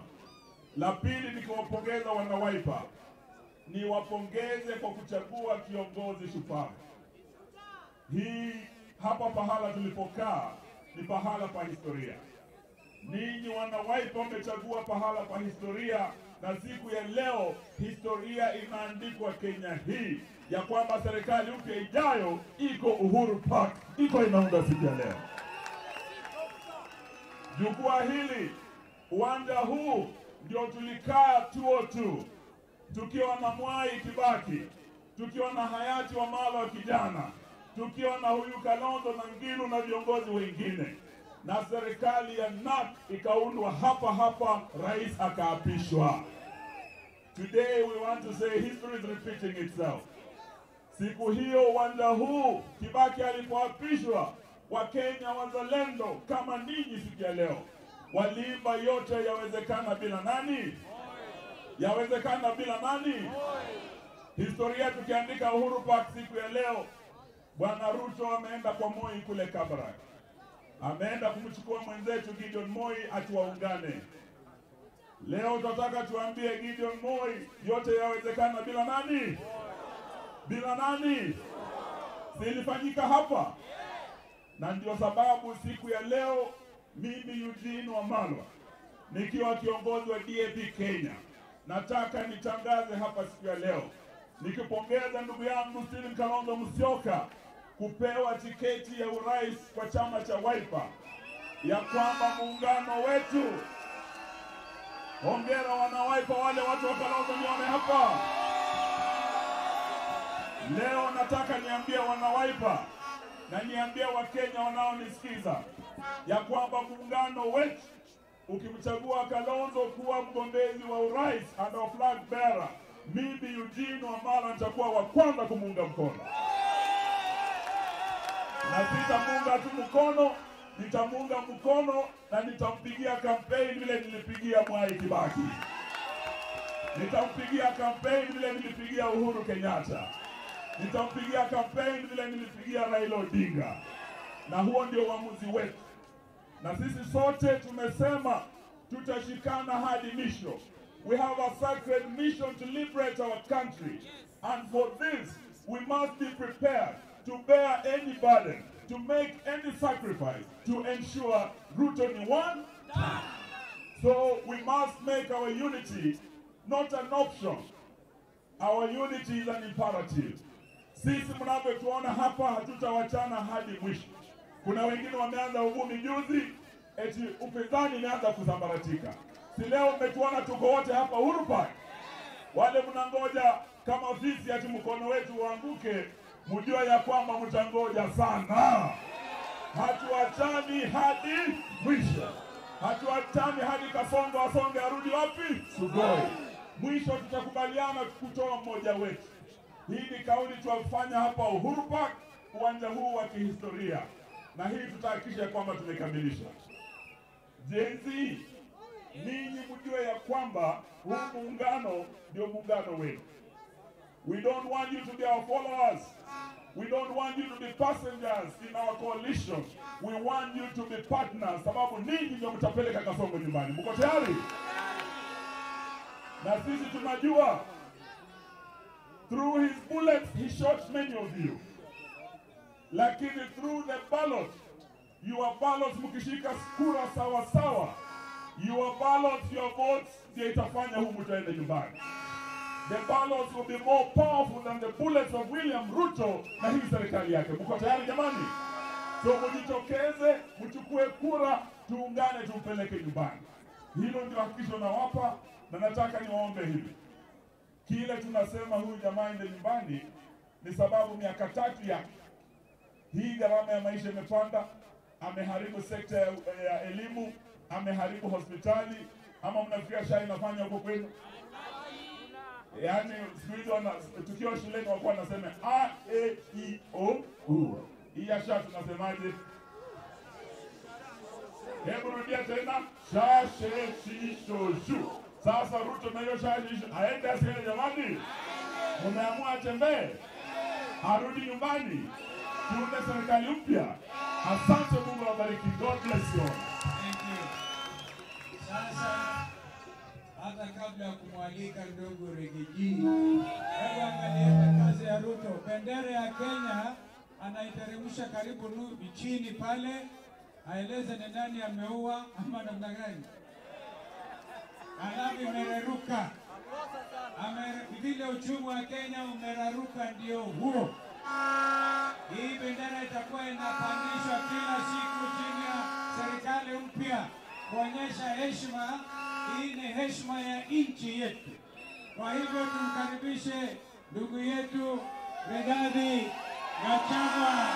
La pili ni kuwapongeza wana Wiper. Ni wapongeze kwa kuchagua kiongozi shupavu. Hii hapa pahala tulipokaa ni pahala pa historia. Ninyi wana Wiper mmechagua pahala pa historia, na siku ya leo historia inaandikwa Kenya hii ya kwamba serikali mpya ijayo iko Uhuru Park, iko inaunda siku ya leo. Jukwaa hili, uwanja huu ndio tulikaa 202 tukiwa na Mwai Kibaki, tukiwa na hayati Wamalwa kijana, tukiwa na huyu Kalonzo na Ngilu na viongozi wengine, na serikali ya NARC ikaundwa hapa hapa, rais akaapishwa. Today we want to say history is repeating itself. Siku hiyo uwanja huu Kibaki alipoapishwa, Wakenya wazalendo kama ninyi siku ya leo waliimba yote yawezekana bila nani? Yawezekana bila nani? Historia tukiandika Uhuru Park siku ya leo, Bwana Ruto ameenda kwa Moi kule Kabarak, ameenda kumchukua mwenzetu Gideon Moi atuwaungane. Leo tunataka tuambie Gideon Moi, yote yawezekana bila nani? Bila nani? Silifanyika hapa. Na ndio sababu siku ya leo mimi Eugene Wamalwa nikiwa kiongozi wa DAP Kenya nataka nitangaze hapa siku ya leo nikipongeza ndugu yangu Stephen Kalonzo Musyoka kupewa tiketi ya urais kwa chama cha Wiper, ya kwamba muungano wetu. Hongera wana Wiper, wale watu wa Kalonzo nione hapa. Leo nataka niambie wana Wiper na niambie Wakenya wanaonisikiza ya kwamba muungano wetu ukimchagua Kalonzo kuwa mgombezi wa urais and our flag bearer, mimi Eugene Wamalwa nitakuwa wa kwanza kumuunga mkono. Na sitamuunga tu mkono, nitamuunga mkono na nitampigia kampeni vile nilipigia Mwai Kibaki. Nitampigia kampeni vile nilipigia Uhuru Kenyatta. Nitampigia kampeni vile nilipigia Raila Odinga. Na huo ndio uamuzi wetu. Na sisi sote tumesema tutashikana hadi mwisho. We have a sacred mission to liberate our country. And for this, we must be prepared to bear any burden, to make any sacrifice, to ensure Ruto ni one. So we must make our unity not an option. Our unity is an imperative. Sisi mnavyotuona hapa hatutawachana hadi mwisho. Kuna wengine wameanza uvumi juzi, eti upinzani imeanza kusambaratika. Si leo mmetuona tuko wote hapa Uhuru Park? Wale mnangoja kama fisi ati mkono wetu uanguke, mjue ya kwamba mtangoja sana. Hatuachani hadi mwisho. Hatuachani hadi Kasongo asonge arudi wapi? Sugoi. Mwisho tutakubaliana kutoa mmoja wetu. Hii ni kauli tuwafanya hapa Uhuru Park, uwanja huu wa kihistoria. Na hii tutahakikisha kwamba tumekamilisha. Gen Z, ninyi mjue ya kwamba huu muungano ndio muungano wenu. We don't want you to be our followers. We don't want you to be passengers in our coalition. We want you to be partners. Sababu ninyi ndio mtapeleka Kasongo nyumbani. Mko tayari? Na sisi tunajua through his bullets he shot many of you. Lakini through the ballot, your ballots mkishika kura sawa sawa, your ballots, your votes ndio itafanya huu mtaenda nyumbani. The ballots will be more powerful than the bullets of William Ruto na hii serikali yake. Mko tayari jamani? So mjitokeze, mchukue kura, tuungane tumpeleke nyumbani. Hilo ndio hakikisho nawapa, na nataka niwaombe hivi. Kile tunasema huyu jamaa ende nyumbani ni sababu miaka 3 yake hii gharama ya maisha imepanda, ameharibu sekta ya elimu, ameharibu hospitali. Ama mnafikiria SHA inafanya huko kwenu? Yaani siku hizi tukiwa shuleni walikuwa wanasema A, E, I, O, U. Hii ya SHA tunasemaje? Hebu rudia tena. SHA, SHE, SHI, SHO, SHU. Sasa Ruto na hiyo SHA, SHI, SHO, aende asiende jamani? Mumeamua atembee? Arudi nyumbani? Tuunde serikali mpya. Asante, Mungu awabariki. God bless you all. Thank you. Sasa hata kabla ya kumwalika ndugu Rigiji, hebu angalieni kazi ya Ruto. Bendera ya Kenya anaiteremsha karibu chini pale, aeleze ni nani ameua ama namna gani. Alafu imereruka. Vile uchumi wa Kenya umeraruka ndio huo. Hii bendera itakuwa inapandishwa kila siku chini ya serikali mpya kuonyesha heshima. Hii ni heshima ya nchi yetu. Kwa hivyo tumkaribishe ndugu yetu Rigathi Gachagua.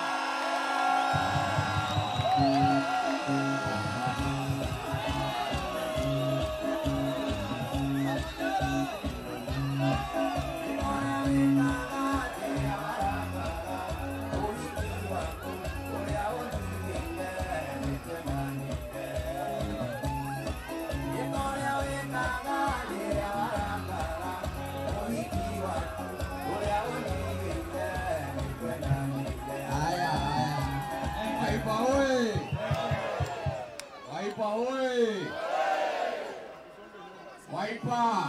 Wiper.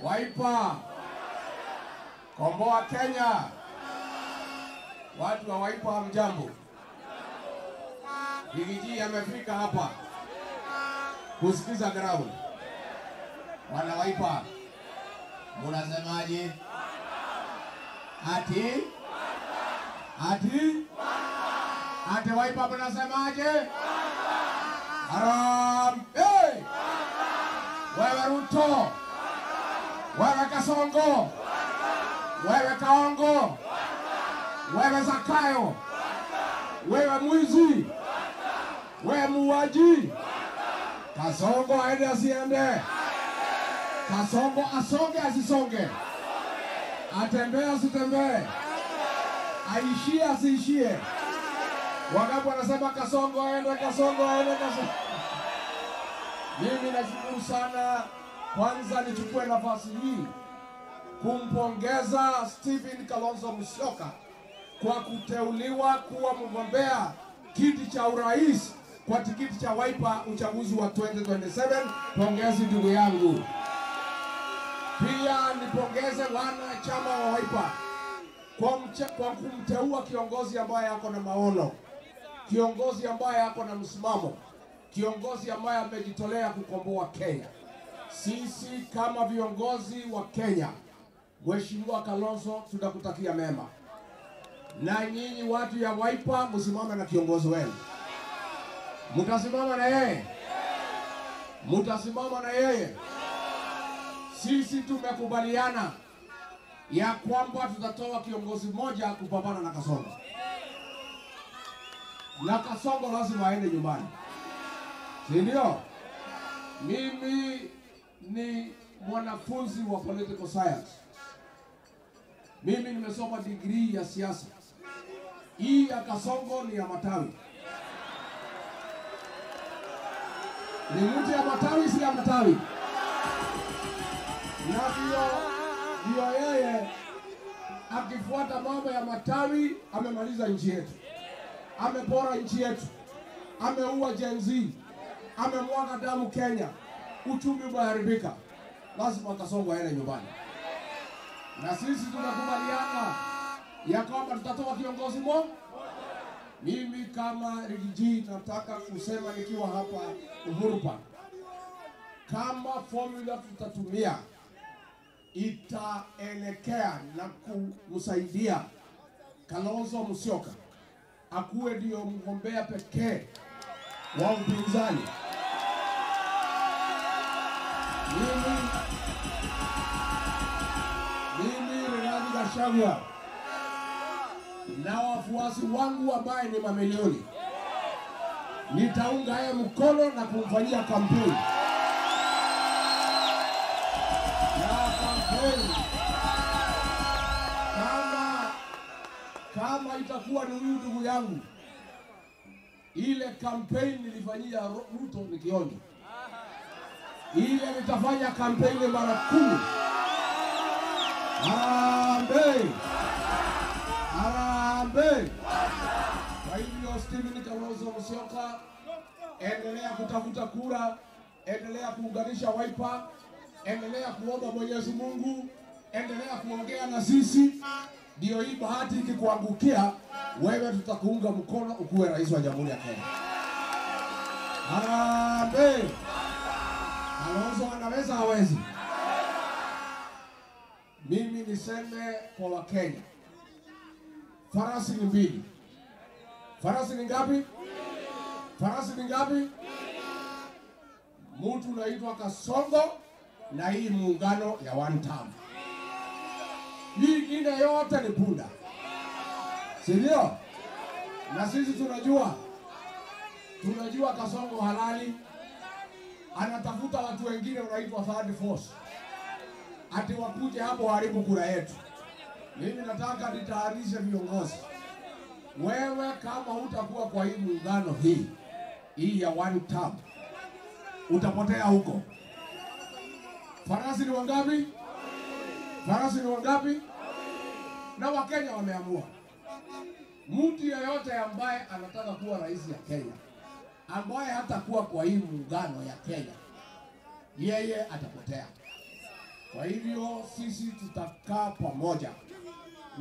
Wiper. Komboa Kenya. Watu wa Wiper hamjambo. Rigiji amefika hapa kusikiza ground. Wana Wiper, munasemaje? Ati? Ati? Ati Wiper munasemaje? Harambee! Wewe Ruto, wewe Kasongo, wewe Kaongo, wewe Zakayo, wewe mwizi, wewe muuaji. Kasongo aende asiende? Kasongo asonge asisonge? Atembee asitembee? Aishie asiishie? Wangapi wanasema Kasongo aende, Kasongo aende, Kasongo? Mimi nashukuru sana. Kwanza nichukue nafasi hii kumpongeza Stephen Kalonzo Musyoka kwa kuteuliwa kuwa mgombea kiti cha urais kwa tikiti cha Wiper uchaguzi wa 2027. Pongezi ndugu yangu. Pia nipongeze wana chama wa Wiper kwa kumteua kiongozi ambaye ako na maono, kiongozi ambaye ako na msimamo, kiongozi ambaye amejitolea kukomboa Kenya. Sisi kama viongozi wa Kenya, Mheshimiwa Kalonzo, tunakutakia mema. Na nyinyi watu ya Wiper msimame na kiongozi wenu. Mtasimama na yeye? Mtasimama na yeye? Sisi tumekubaliana ya kwamba tutatoa kiongozi mmoja kupambana na Kasongo. Na Kasongo lazima aende nyumbani. Si ndio? Mimi ni mwanafunzi wa political science. Mimi nimesoma degree ya siasa. Hii ya Kasongo ni ya matawi. Ni mtu ya matawi, si ya matawi. Na ndio yeye akifuata mambo ya matawi amemaliza nchi yetu. Amepora nchi yetu. Ameua Gen Z. Amemwaga damu Kenya. Uchumi umeharibika. Lazima Kasongo aende nyumbani. Na sisi tunakubaliana ya kwamba tutatoa kiongozi mmoja. Mimi kama Rigiji nataka kusema nikiwa hapa Uhuru Park, kama formula tutatumia itaelekea na kumsaidia Kalonzo Musyoka akuwe ndio mgombea pekee wa upinzani. Mimi Rigathi Gachagua na wafuasi wangu ambaye ni mamilioni, nitaunga yeye mkono na kumfanyia kampeni. Na kampeni kama itakuwa ni huyu ndugu yangu, ile kampeni nilifanyia Ruto ni kionjo, ile nitafanya kampeni mara 10. Harambee! Harambee! Kwa hivyo Stephen Kalonzo Musyoka, endelea kutafuta kura, endelea kuunganisha Wiper, endelea kuomba Mwenyezi Mungu, endelea kuongea na sisi. Ndio hii bahati ikikuangukia wewe, tutakuunga mkono ukuwe rais wa Jamhuri ya Kenya. Harambee! Kalonzo anaweza, hawezi? Mimi niseme kwa Wakenya, farasi ni mbili. Farasi ni ngapi? Farasi ni ngapi? Mtu unaitwa Kasongo na hii muungano ya one term. Hii ingine yote ni punda, si ndio? Na sisi tunajua Kasongo halali anatafuta watu wengine wanaitwa third force, ati wakuje hapo haribu kura yetu. Mimi nataka nitayarishe viongozi. Wewe kama hutakuwa kwa hii muungano hii ya one term, utapotea huko. Farasi ni wangapi? Farasi ni wangapi? Na Wakenya wameamua. Mtu yeyote ambaye anataka kuwa rais ya Kenya, ambaye hatakuwa kwa hii muungano ya Kenya, yeye atapotea. Kwa hivyo sisi tutakaa pamoja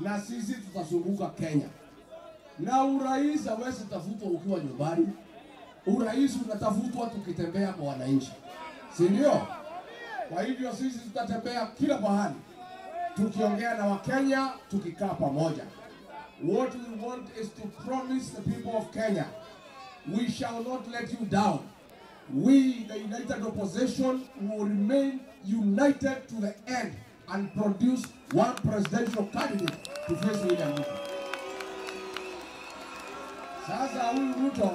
na sisi tutazunguka Kenya. Na urais hawezi tafutwa ukiwa nyumbani. Urais unatafutwa tukitembea kwa wananchi, si ndio? Kwa hivyo sisi tutatembea kila pahali tukiongea na Wakenya, tukikaa pamoja. What we want is to promise the people of Kenya, we shall not let you down. We, the united opposition, will remain united to the end and produce one presidential candidate to face William Ruto. Sasa huyu Ruto,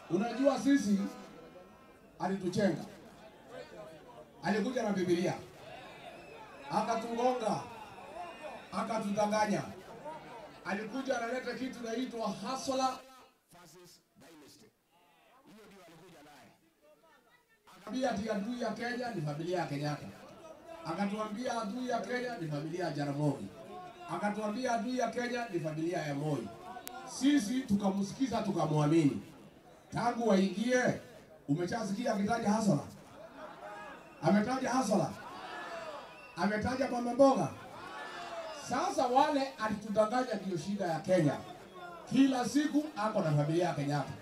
unajua sisi alituchenga. Alikuja na Biblia, akatugonga, akatudanganya. Alikuja analeta kitu inaitwa hustler versus dynasty. Hiyo ndio alikuja naye. Akambia ati adui ya Kenya ni familia ya Kenyatta. Akatuambia adui ya Kenya ni familia ya Jaramogi. Akatuambia adui ya Kenya ni familia ya Moi. Sisi tukamsikiza, tukamwamini. Tangu waingie, umeshasikia akitaja hustler? Ametaja hustler? Ametaja mama mboga? Sasa wale alitudanganya, ndio shida ya Kenya. Kila siku ako na familia ya Kenyatta.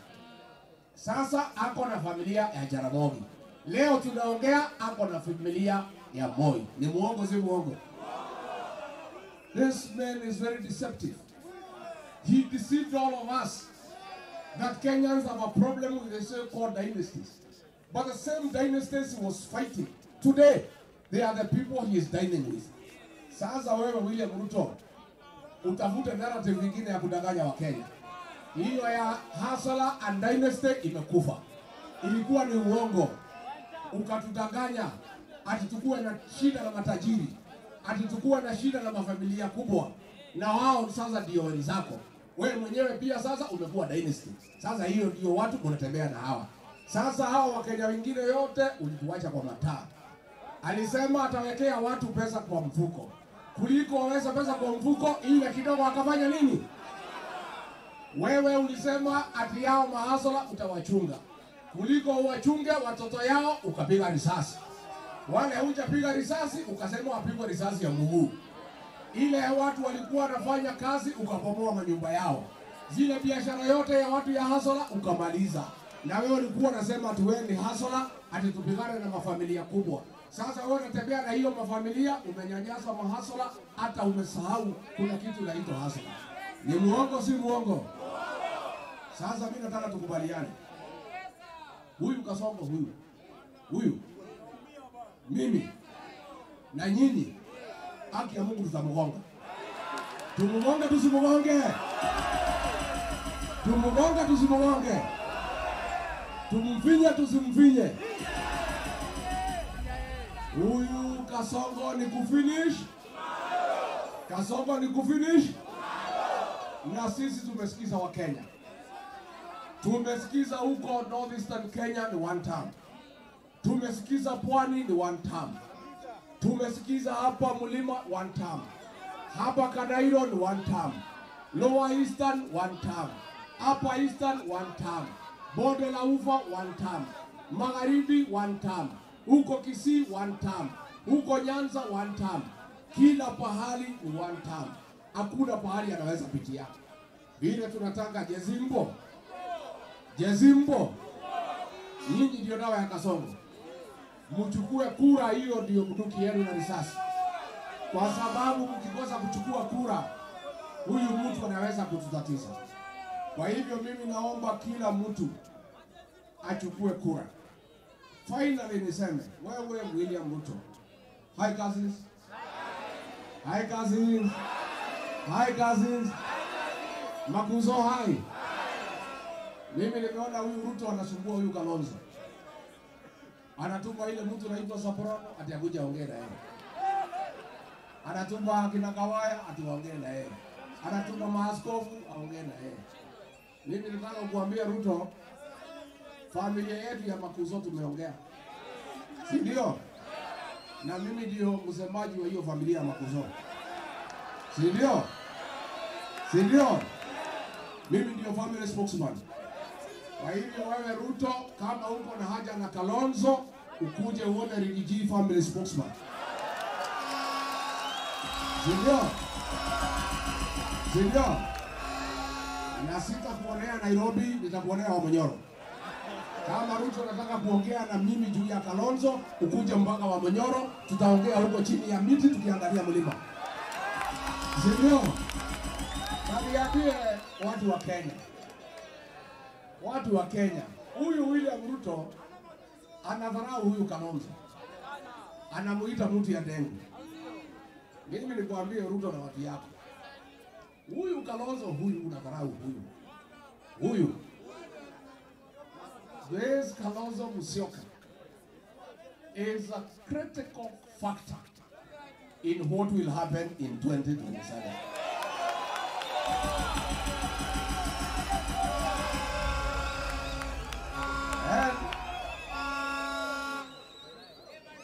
Sasa ako na familia ya Jaramogi. Leo tunaongea ako na familia ya Moi. Ni muongo si muongo? This man is very deceptive. He deceived all of us that Kenyans have a problem with the so-called dynasties. But the same dynasties he was fighting, today, they are the people he is dining with. Sasa wewe William Ruto, utafute narrative nyingine ya kudanganya wa Kenya. Hiyo ya hustler and dynasty imekufa. Ilikuwa ni uongo. Ukatudanganya ati tukue na shida na matajiri, ati tukue na shida na mafamilia kubwa, na wao sasa ndio wenzako. Wewe mwenyewe pia sasa umekuwa dynasty. Sasa hiyo ndio watu unatembea na hawa. Sasa hawa Wakenya wengine yote ulituacha kwa mataa. Alisema atawekea watu pesa kwa mfuko. Kuliko waweza pesa kwa mfuko ile kidogo akafanya nini? Wewe ulisema ati yao mahasola utawachunga. Kuliko uwachunge watoto yao ukapiga risasi. Wale hujapiga risasi ukasema wapigwe risasi ya mguu. Ile watu walikuwa wanafanya kazi ukabomoa manyumba yao. Zile biashara yote ya watu ya hasola ukamaliza. Na wewe ulikuwa unasema ati wewe ni hasola, ati tupigane na mafamilia kubwa. Sasa wewe unatembea na hiyo mafamilia, umenyanyasa mahasola, hata umesahau kuna kitu inaitwa hasola. Ni muongo si muongo? Sasa mimi nataka tukubaliane. Huyu Kasongo huyu. Huyu. Mimi na nyinyi, haki ya Mungu tutamgonga. Tumugonge tusimugonge? Tumugonge tusimugonge? Tumfinye tusimfinye? Huyu Kasongo ni kufinish. Kasongo ni kufinish. Na sisi tumesikiza wa Kenya. Tumesikiza huko Northeastern Kenya ni one term. Tumesikiza Pwani ni one term. Tumesikiza hapa Mlima one term. Hapa Kadairo ni one term. Lower Eastern one term. Upper Eastern one term. Bonde la Ufa one term. Magharibi one term. Huko Kisii one term. Huko Nyanza one term. Kila pahali ni one term. Hakuna pahali anaweza pitia. Vile tunataka Jezimbo. Jezimbo. Nyinyi ndio dawa ya Kasongo. Mchukue kura hiyo ndio bunduki yenu na risasi. Kwa sababu mkikosa kuchukua kura, huyu mtu anaweza kututatiza. Kwa hivyo mimi naomba kila mtu achukue kura. Finally niseme, wewe William Ruto. Hi cousins. Hi cousins. Hi cousins. Makuzo hi. Mimi nimeona huyu Ruto anasumbua huyu Kalonzo. Anatuma ile mtu anaitwa Saporano ati akuja ongee na yeye. Anatuma akina Kawaya ati waongee na yeye. Anatuma maaskofu aongee na yeye. Mimi nataka kukuambia Ruto, familia yetu ya Makuzo tumeongea. Si ndio? Na mimi ndio msemaji wa hiyo familia ya Makuzo. Si ndio? Si ndio? Mimi ndio family spokesman. Kwa hivyo wewe Ruto, kama uko na haja na Kalonzo, ukuje uone Riggy G family spokesman. Sindio? Sindio? Na sitakuonea Nairobi, nitakuonea Wamunyoro. Kama Ruto anataka kuongea na mimi juu ya Kalonzo, ukuje mpaka Wamunyoro, tutaongea huko chini ya miti tukiangalia mlima. Sindio? Niambie watu wa Kenya. Watu wa Kenya, huyu William Ruto anadharau huyu Kalonzo. Anamuita mtu ya dengu. Mimi nikwambie Ruto na watu yako. Huyu Kalonzo huyu unadharau huyu. Huyu. This Kalonzo Musyoka is a critical factor in what will happen in 2027.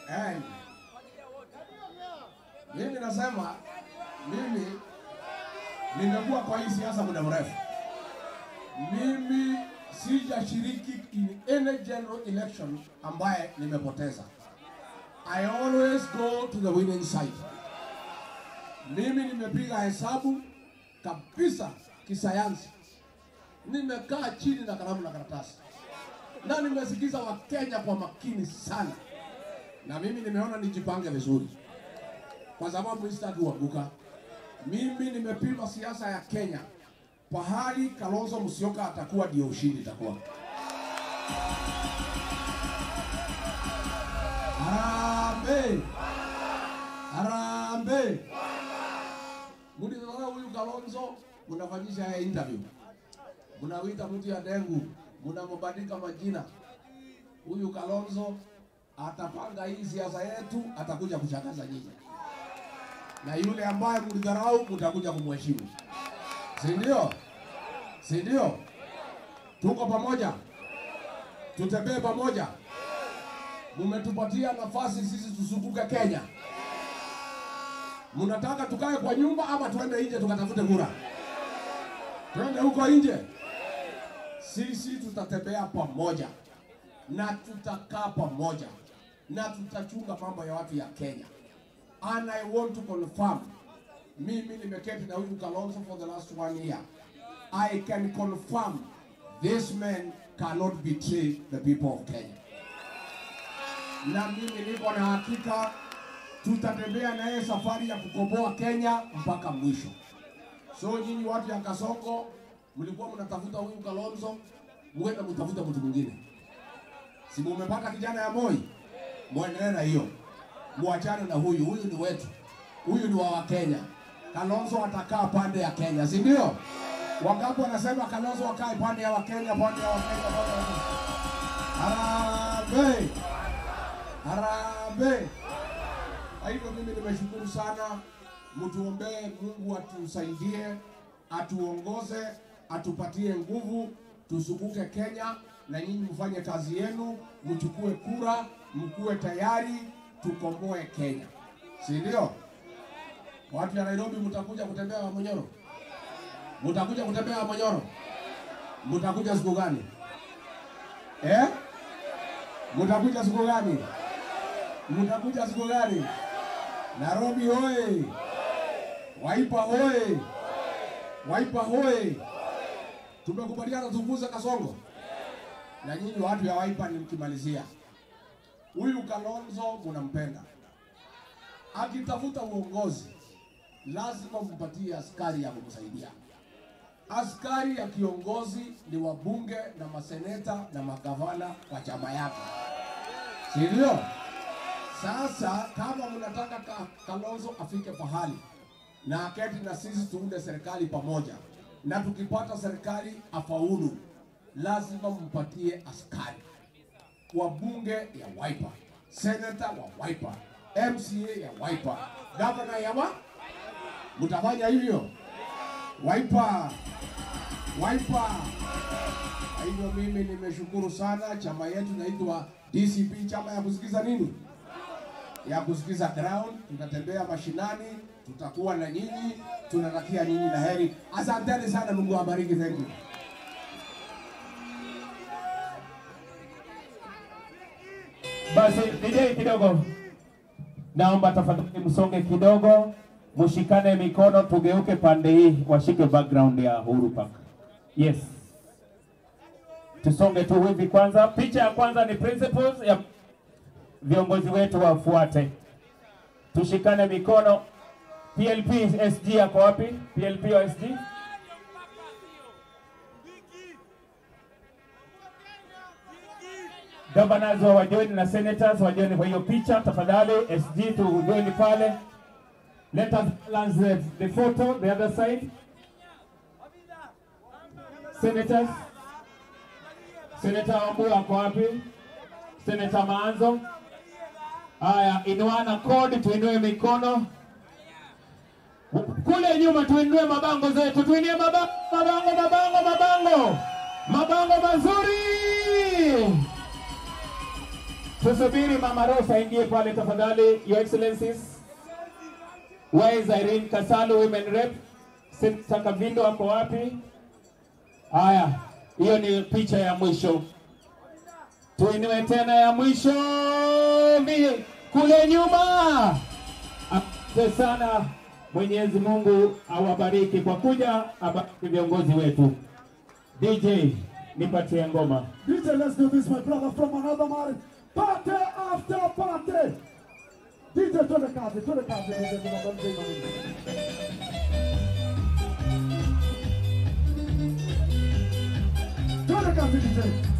And mimi nasema, mimi nimekuwa kwa hii siasa muda mrefu. Mimi sijashiriki in any general election ambaye nimepoteza. I always go to the winning side. Mimi nimepiga hesabu kabisa kisayansi. Nimekaa chini na kalamu na karatasi. Na nimesikiza Wakenya kwa makini sana. Na mimi nimeona nijipange vizuri. Kwa sababu sitaki kuanguka. Mimi nimepima siasa ya Kenya. Pahali Kalonzo Musyoka atakuwa ndio ushindi itakuwa. Harambee! Harambee! Mlidharau huyu Kalonzo, mnafanyisha yeye interview. Mnawita mtu ya dengu, mnambadilika majina. Huyu Kalonzo atapanga hii siasa yetu, atakuja kuchakaza nyinyi. Na yule ambaye mlidharau mtakuja kumheshimu. Si ndio? Si ndio? Tuko pamoja. Tutembee pamoja. Mmetupatia nafasi sisi tusukuke Kenya. Mnataka tukae kwa nyumba ama tuende nje tukatafute kura? Tuende huko nje. Sisi tutatembea pamoja. Na tutakaa pamoja. Na tutachunga mambo ya watu ya Kenya. And I want to confirm, mimi nimeketi na huyu Kalonzo for the last 1 year. I can confirm this man cannot betray the people of Kenya. Na mimi niko na hakika tutatembea na yeye safari ya kukomboa Kenya mpaka mwisho. So nyinyi watu ya Kasongo mlikuwa mnatafuta huyu Kalonzo, muende mtafuta mtu mwingine. Si mmepata kijana ya Moi? Muendelee na hiyo. Muachane na huyu, huyu ni wetu. Huyu ni wa Kenya. Kalonzo atakaa pande ya Kenya, si ndio? Wangapi wanasema Kalonzo akae pande ya Wakenya, pande ya Wakenya, pande ya Wakenya? Harambee! Harambee! Kwa hivyo mimi nimeshukuru sana. Mtuombee Mungu atusaidie, atuongoze, atupatie nguvu, tusukuke Kenya, na nyinyi mfanye kazi yenu, mchukue kura, mkuwe tayari, tukomboe Kenya. Si ndio? Watu ya Nairobi mtakuja kutembea Wamunyoro? Mtakuja kutembea Wamunyoro? Mtakuja siku gani? Eh? Mtakuja siku gani? Mtakuja siku gani? Nairobi hoye! Wiper hoye! Wiper hoye! Tumekubaliana tufukuze Kasongo. Na nyinyi watu ya Wiper nimkimalizia. Huyu Kalonzo mnampenda. Akitafuta uongozi lazima mpatie askari ya kumsaidia. Askari ya kiongozi ni wabunge na maseneta na magavana kwa chama yake. Si ndio? Sasa kama mnataka Kalonzo afike pahali na aketi na sisi tuunde serikali pamoja, na tukipata serikali afaulu, lazima mpatie askari. Wabunge ya Wiper, senator wa Wiper, MCA ya Wiper, governor ya wa? Mtafanya hivyo? Wiper, Wiper. Hivyo mimi nimeshukuru sana. Chama yetu inaitwa DCP, chama ya kusikiza nini? Ya kusikiza ground. Tutatembea mashinani, tutakuwa na nyinyi, tunatakia nyinyi na heri. Asanteni sana, Mungu awabariki. Thank you. Basi DJ kidogo, naomba tafadhali msonge kidogo, mshikane mikono, tugeuke pande hii, washike background ya Uhuru Park. Yes, tusonge tu hivi kwanza. Picha ya kwanza ni principles ya viongozi wetu wafuate. Tushikane mikono. PLP SG yako wapi? PLP wa SG? Governors wa join na senators wa join kwa hiyo picha tafadhali. SG tu join pale. Let us balance the photo the other side. Senators. Senator Wambua ako wapi? Senator Maanzo. Haya, inuana kodi, tuinue mikono. Kule nyuma tuinue mabango zetu, tuinue mabango, mabango, mabango, mabango. Mabango mazuri. Tusubiri Mama Rosa ingie pale tafadhali, Your Excellencies. Where is Irene Kasalu, Women Rep? Senator Kavindo ako wapi? Haya, hiyo ni picha ya mwisho. Tuinue tena ya mwisho kule nyuma. Asante sana. Mwenyezi Mungu awabariki kwa kuja, abariki viongozi wetu. DJ, nipatie ngoma. DJ, let's do this, my brother from another marriage. Party after party. DJ, twende kazi, twende kazi. DJ, twende kazi, DJ.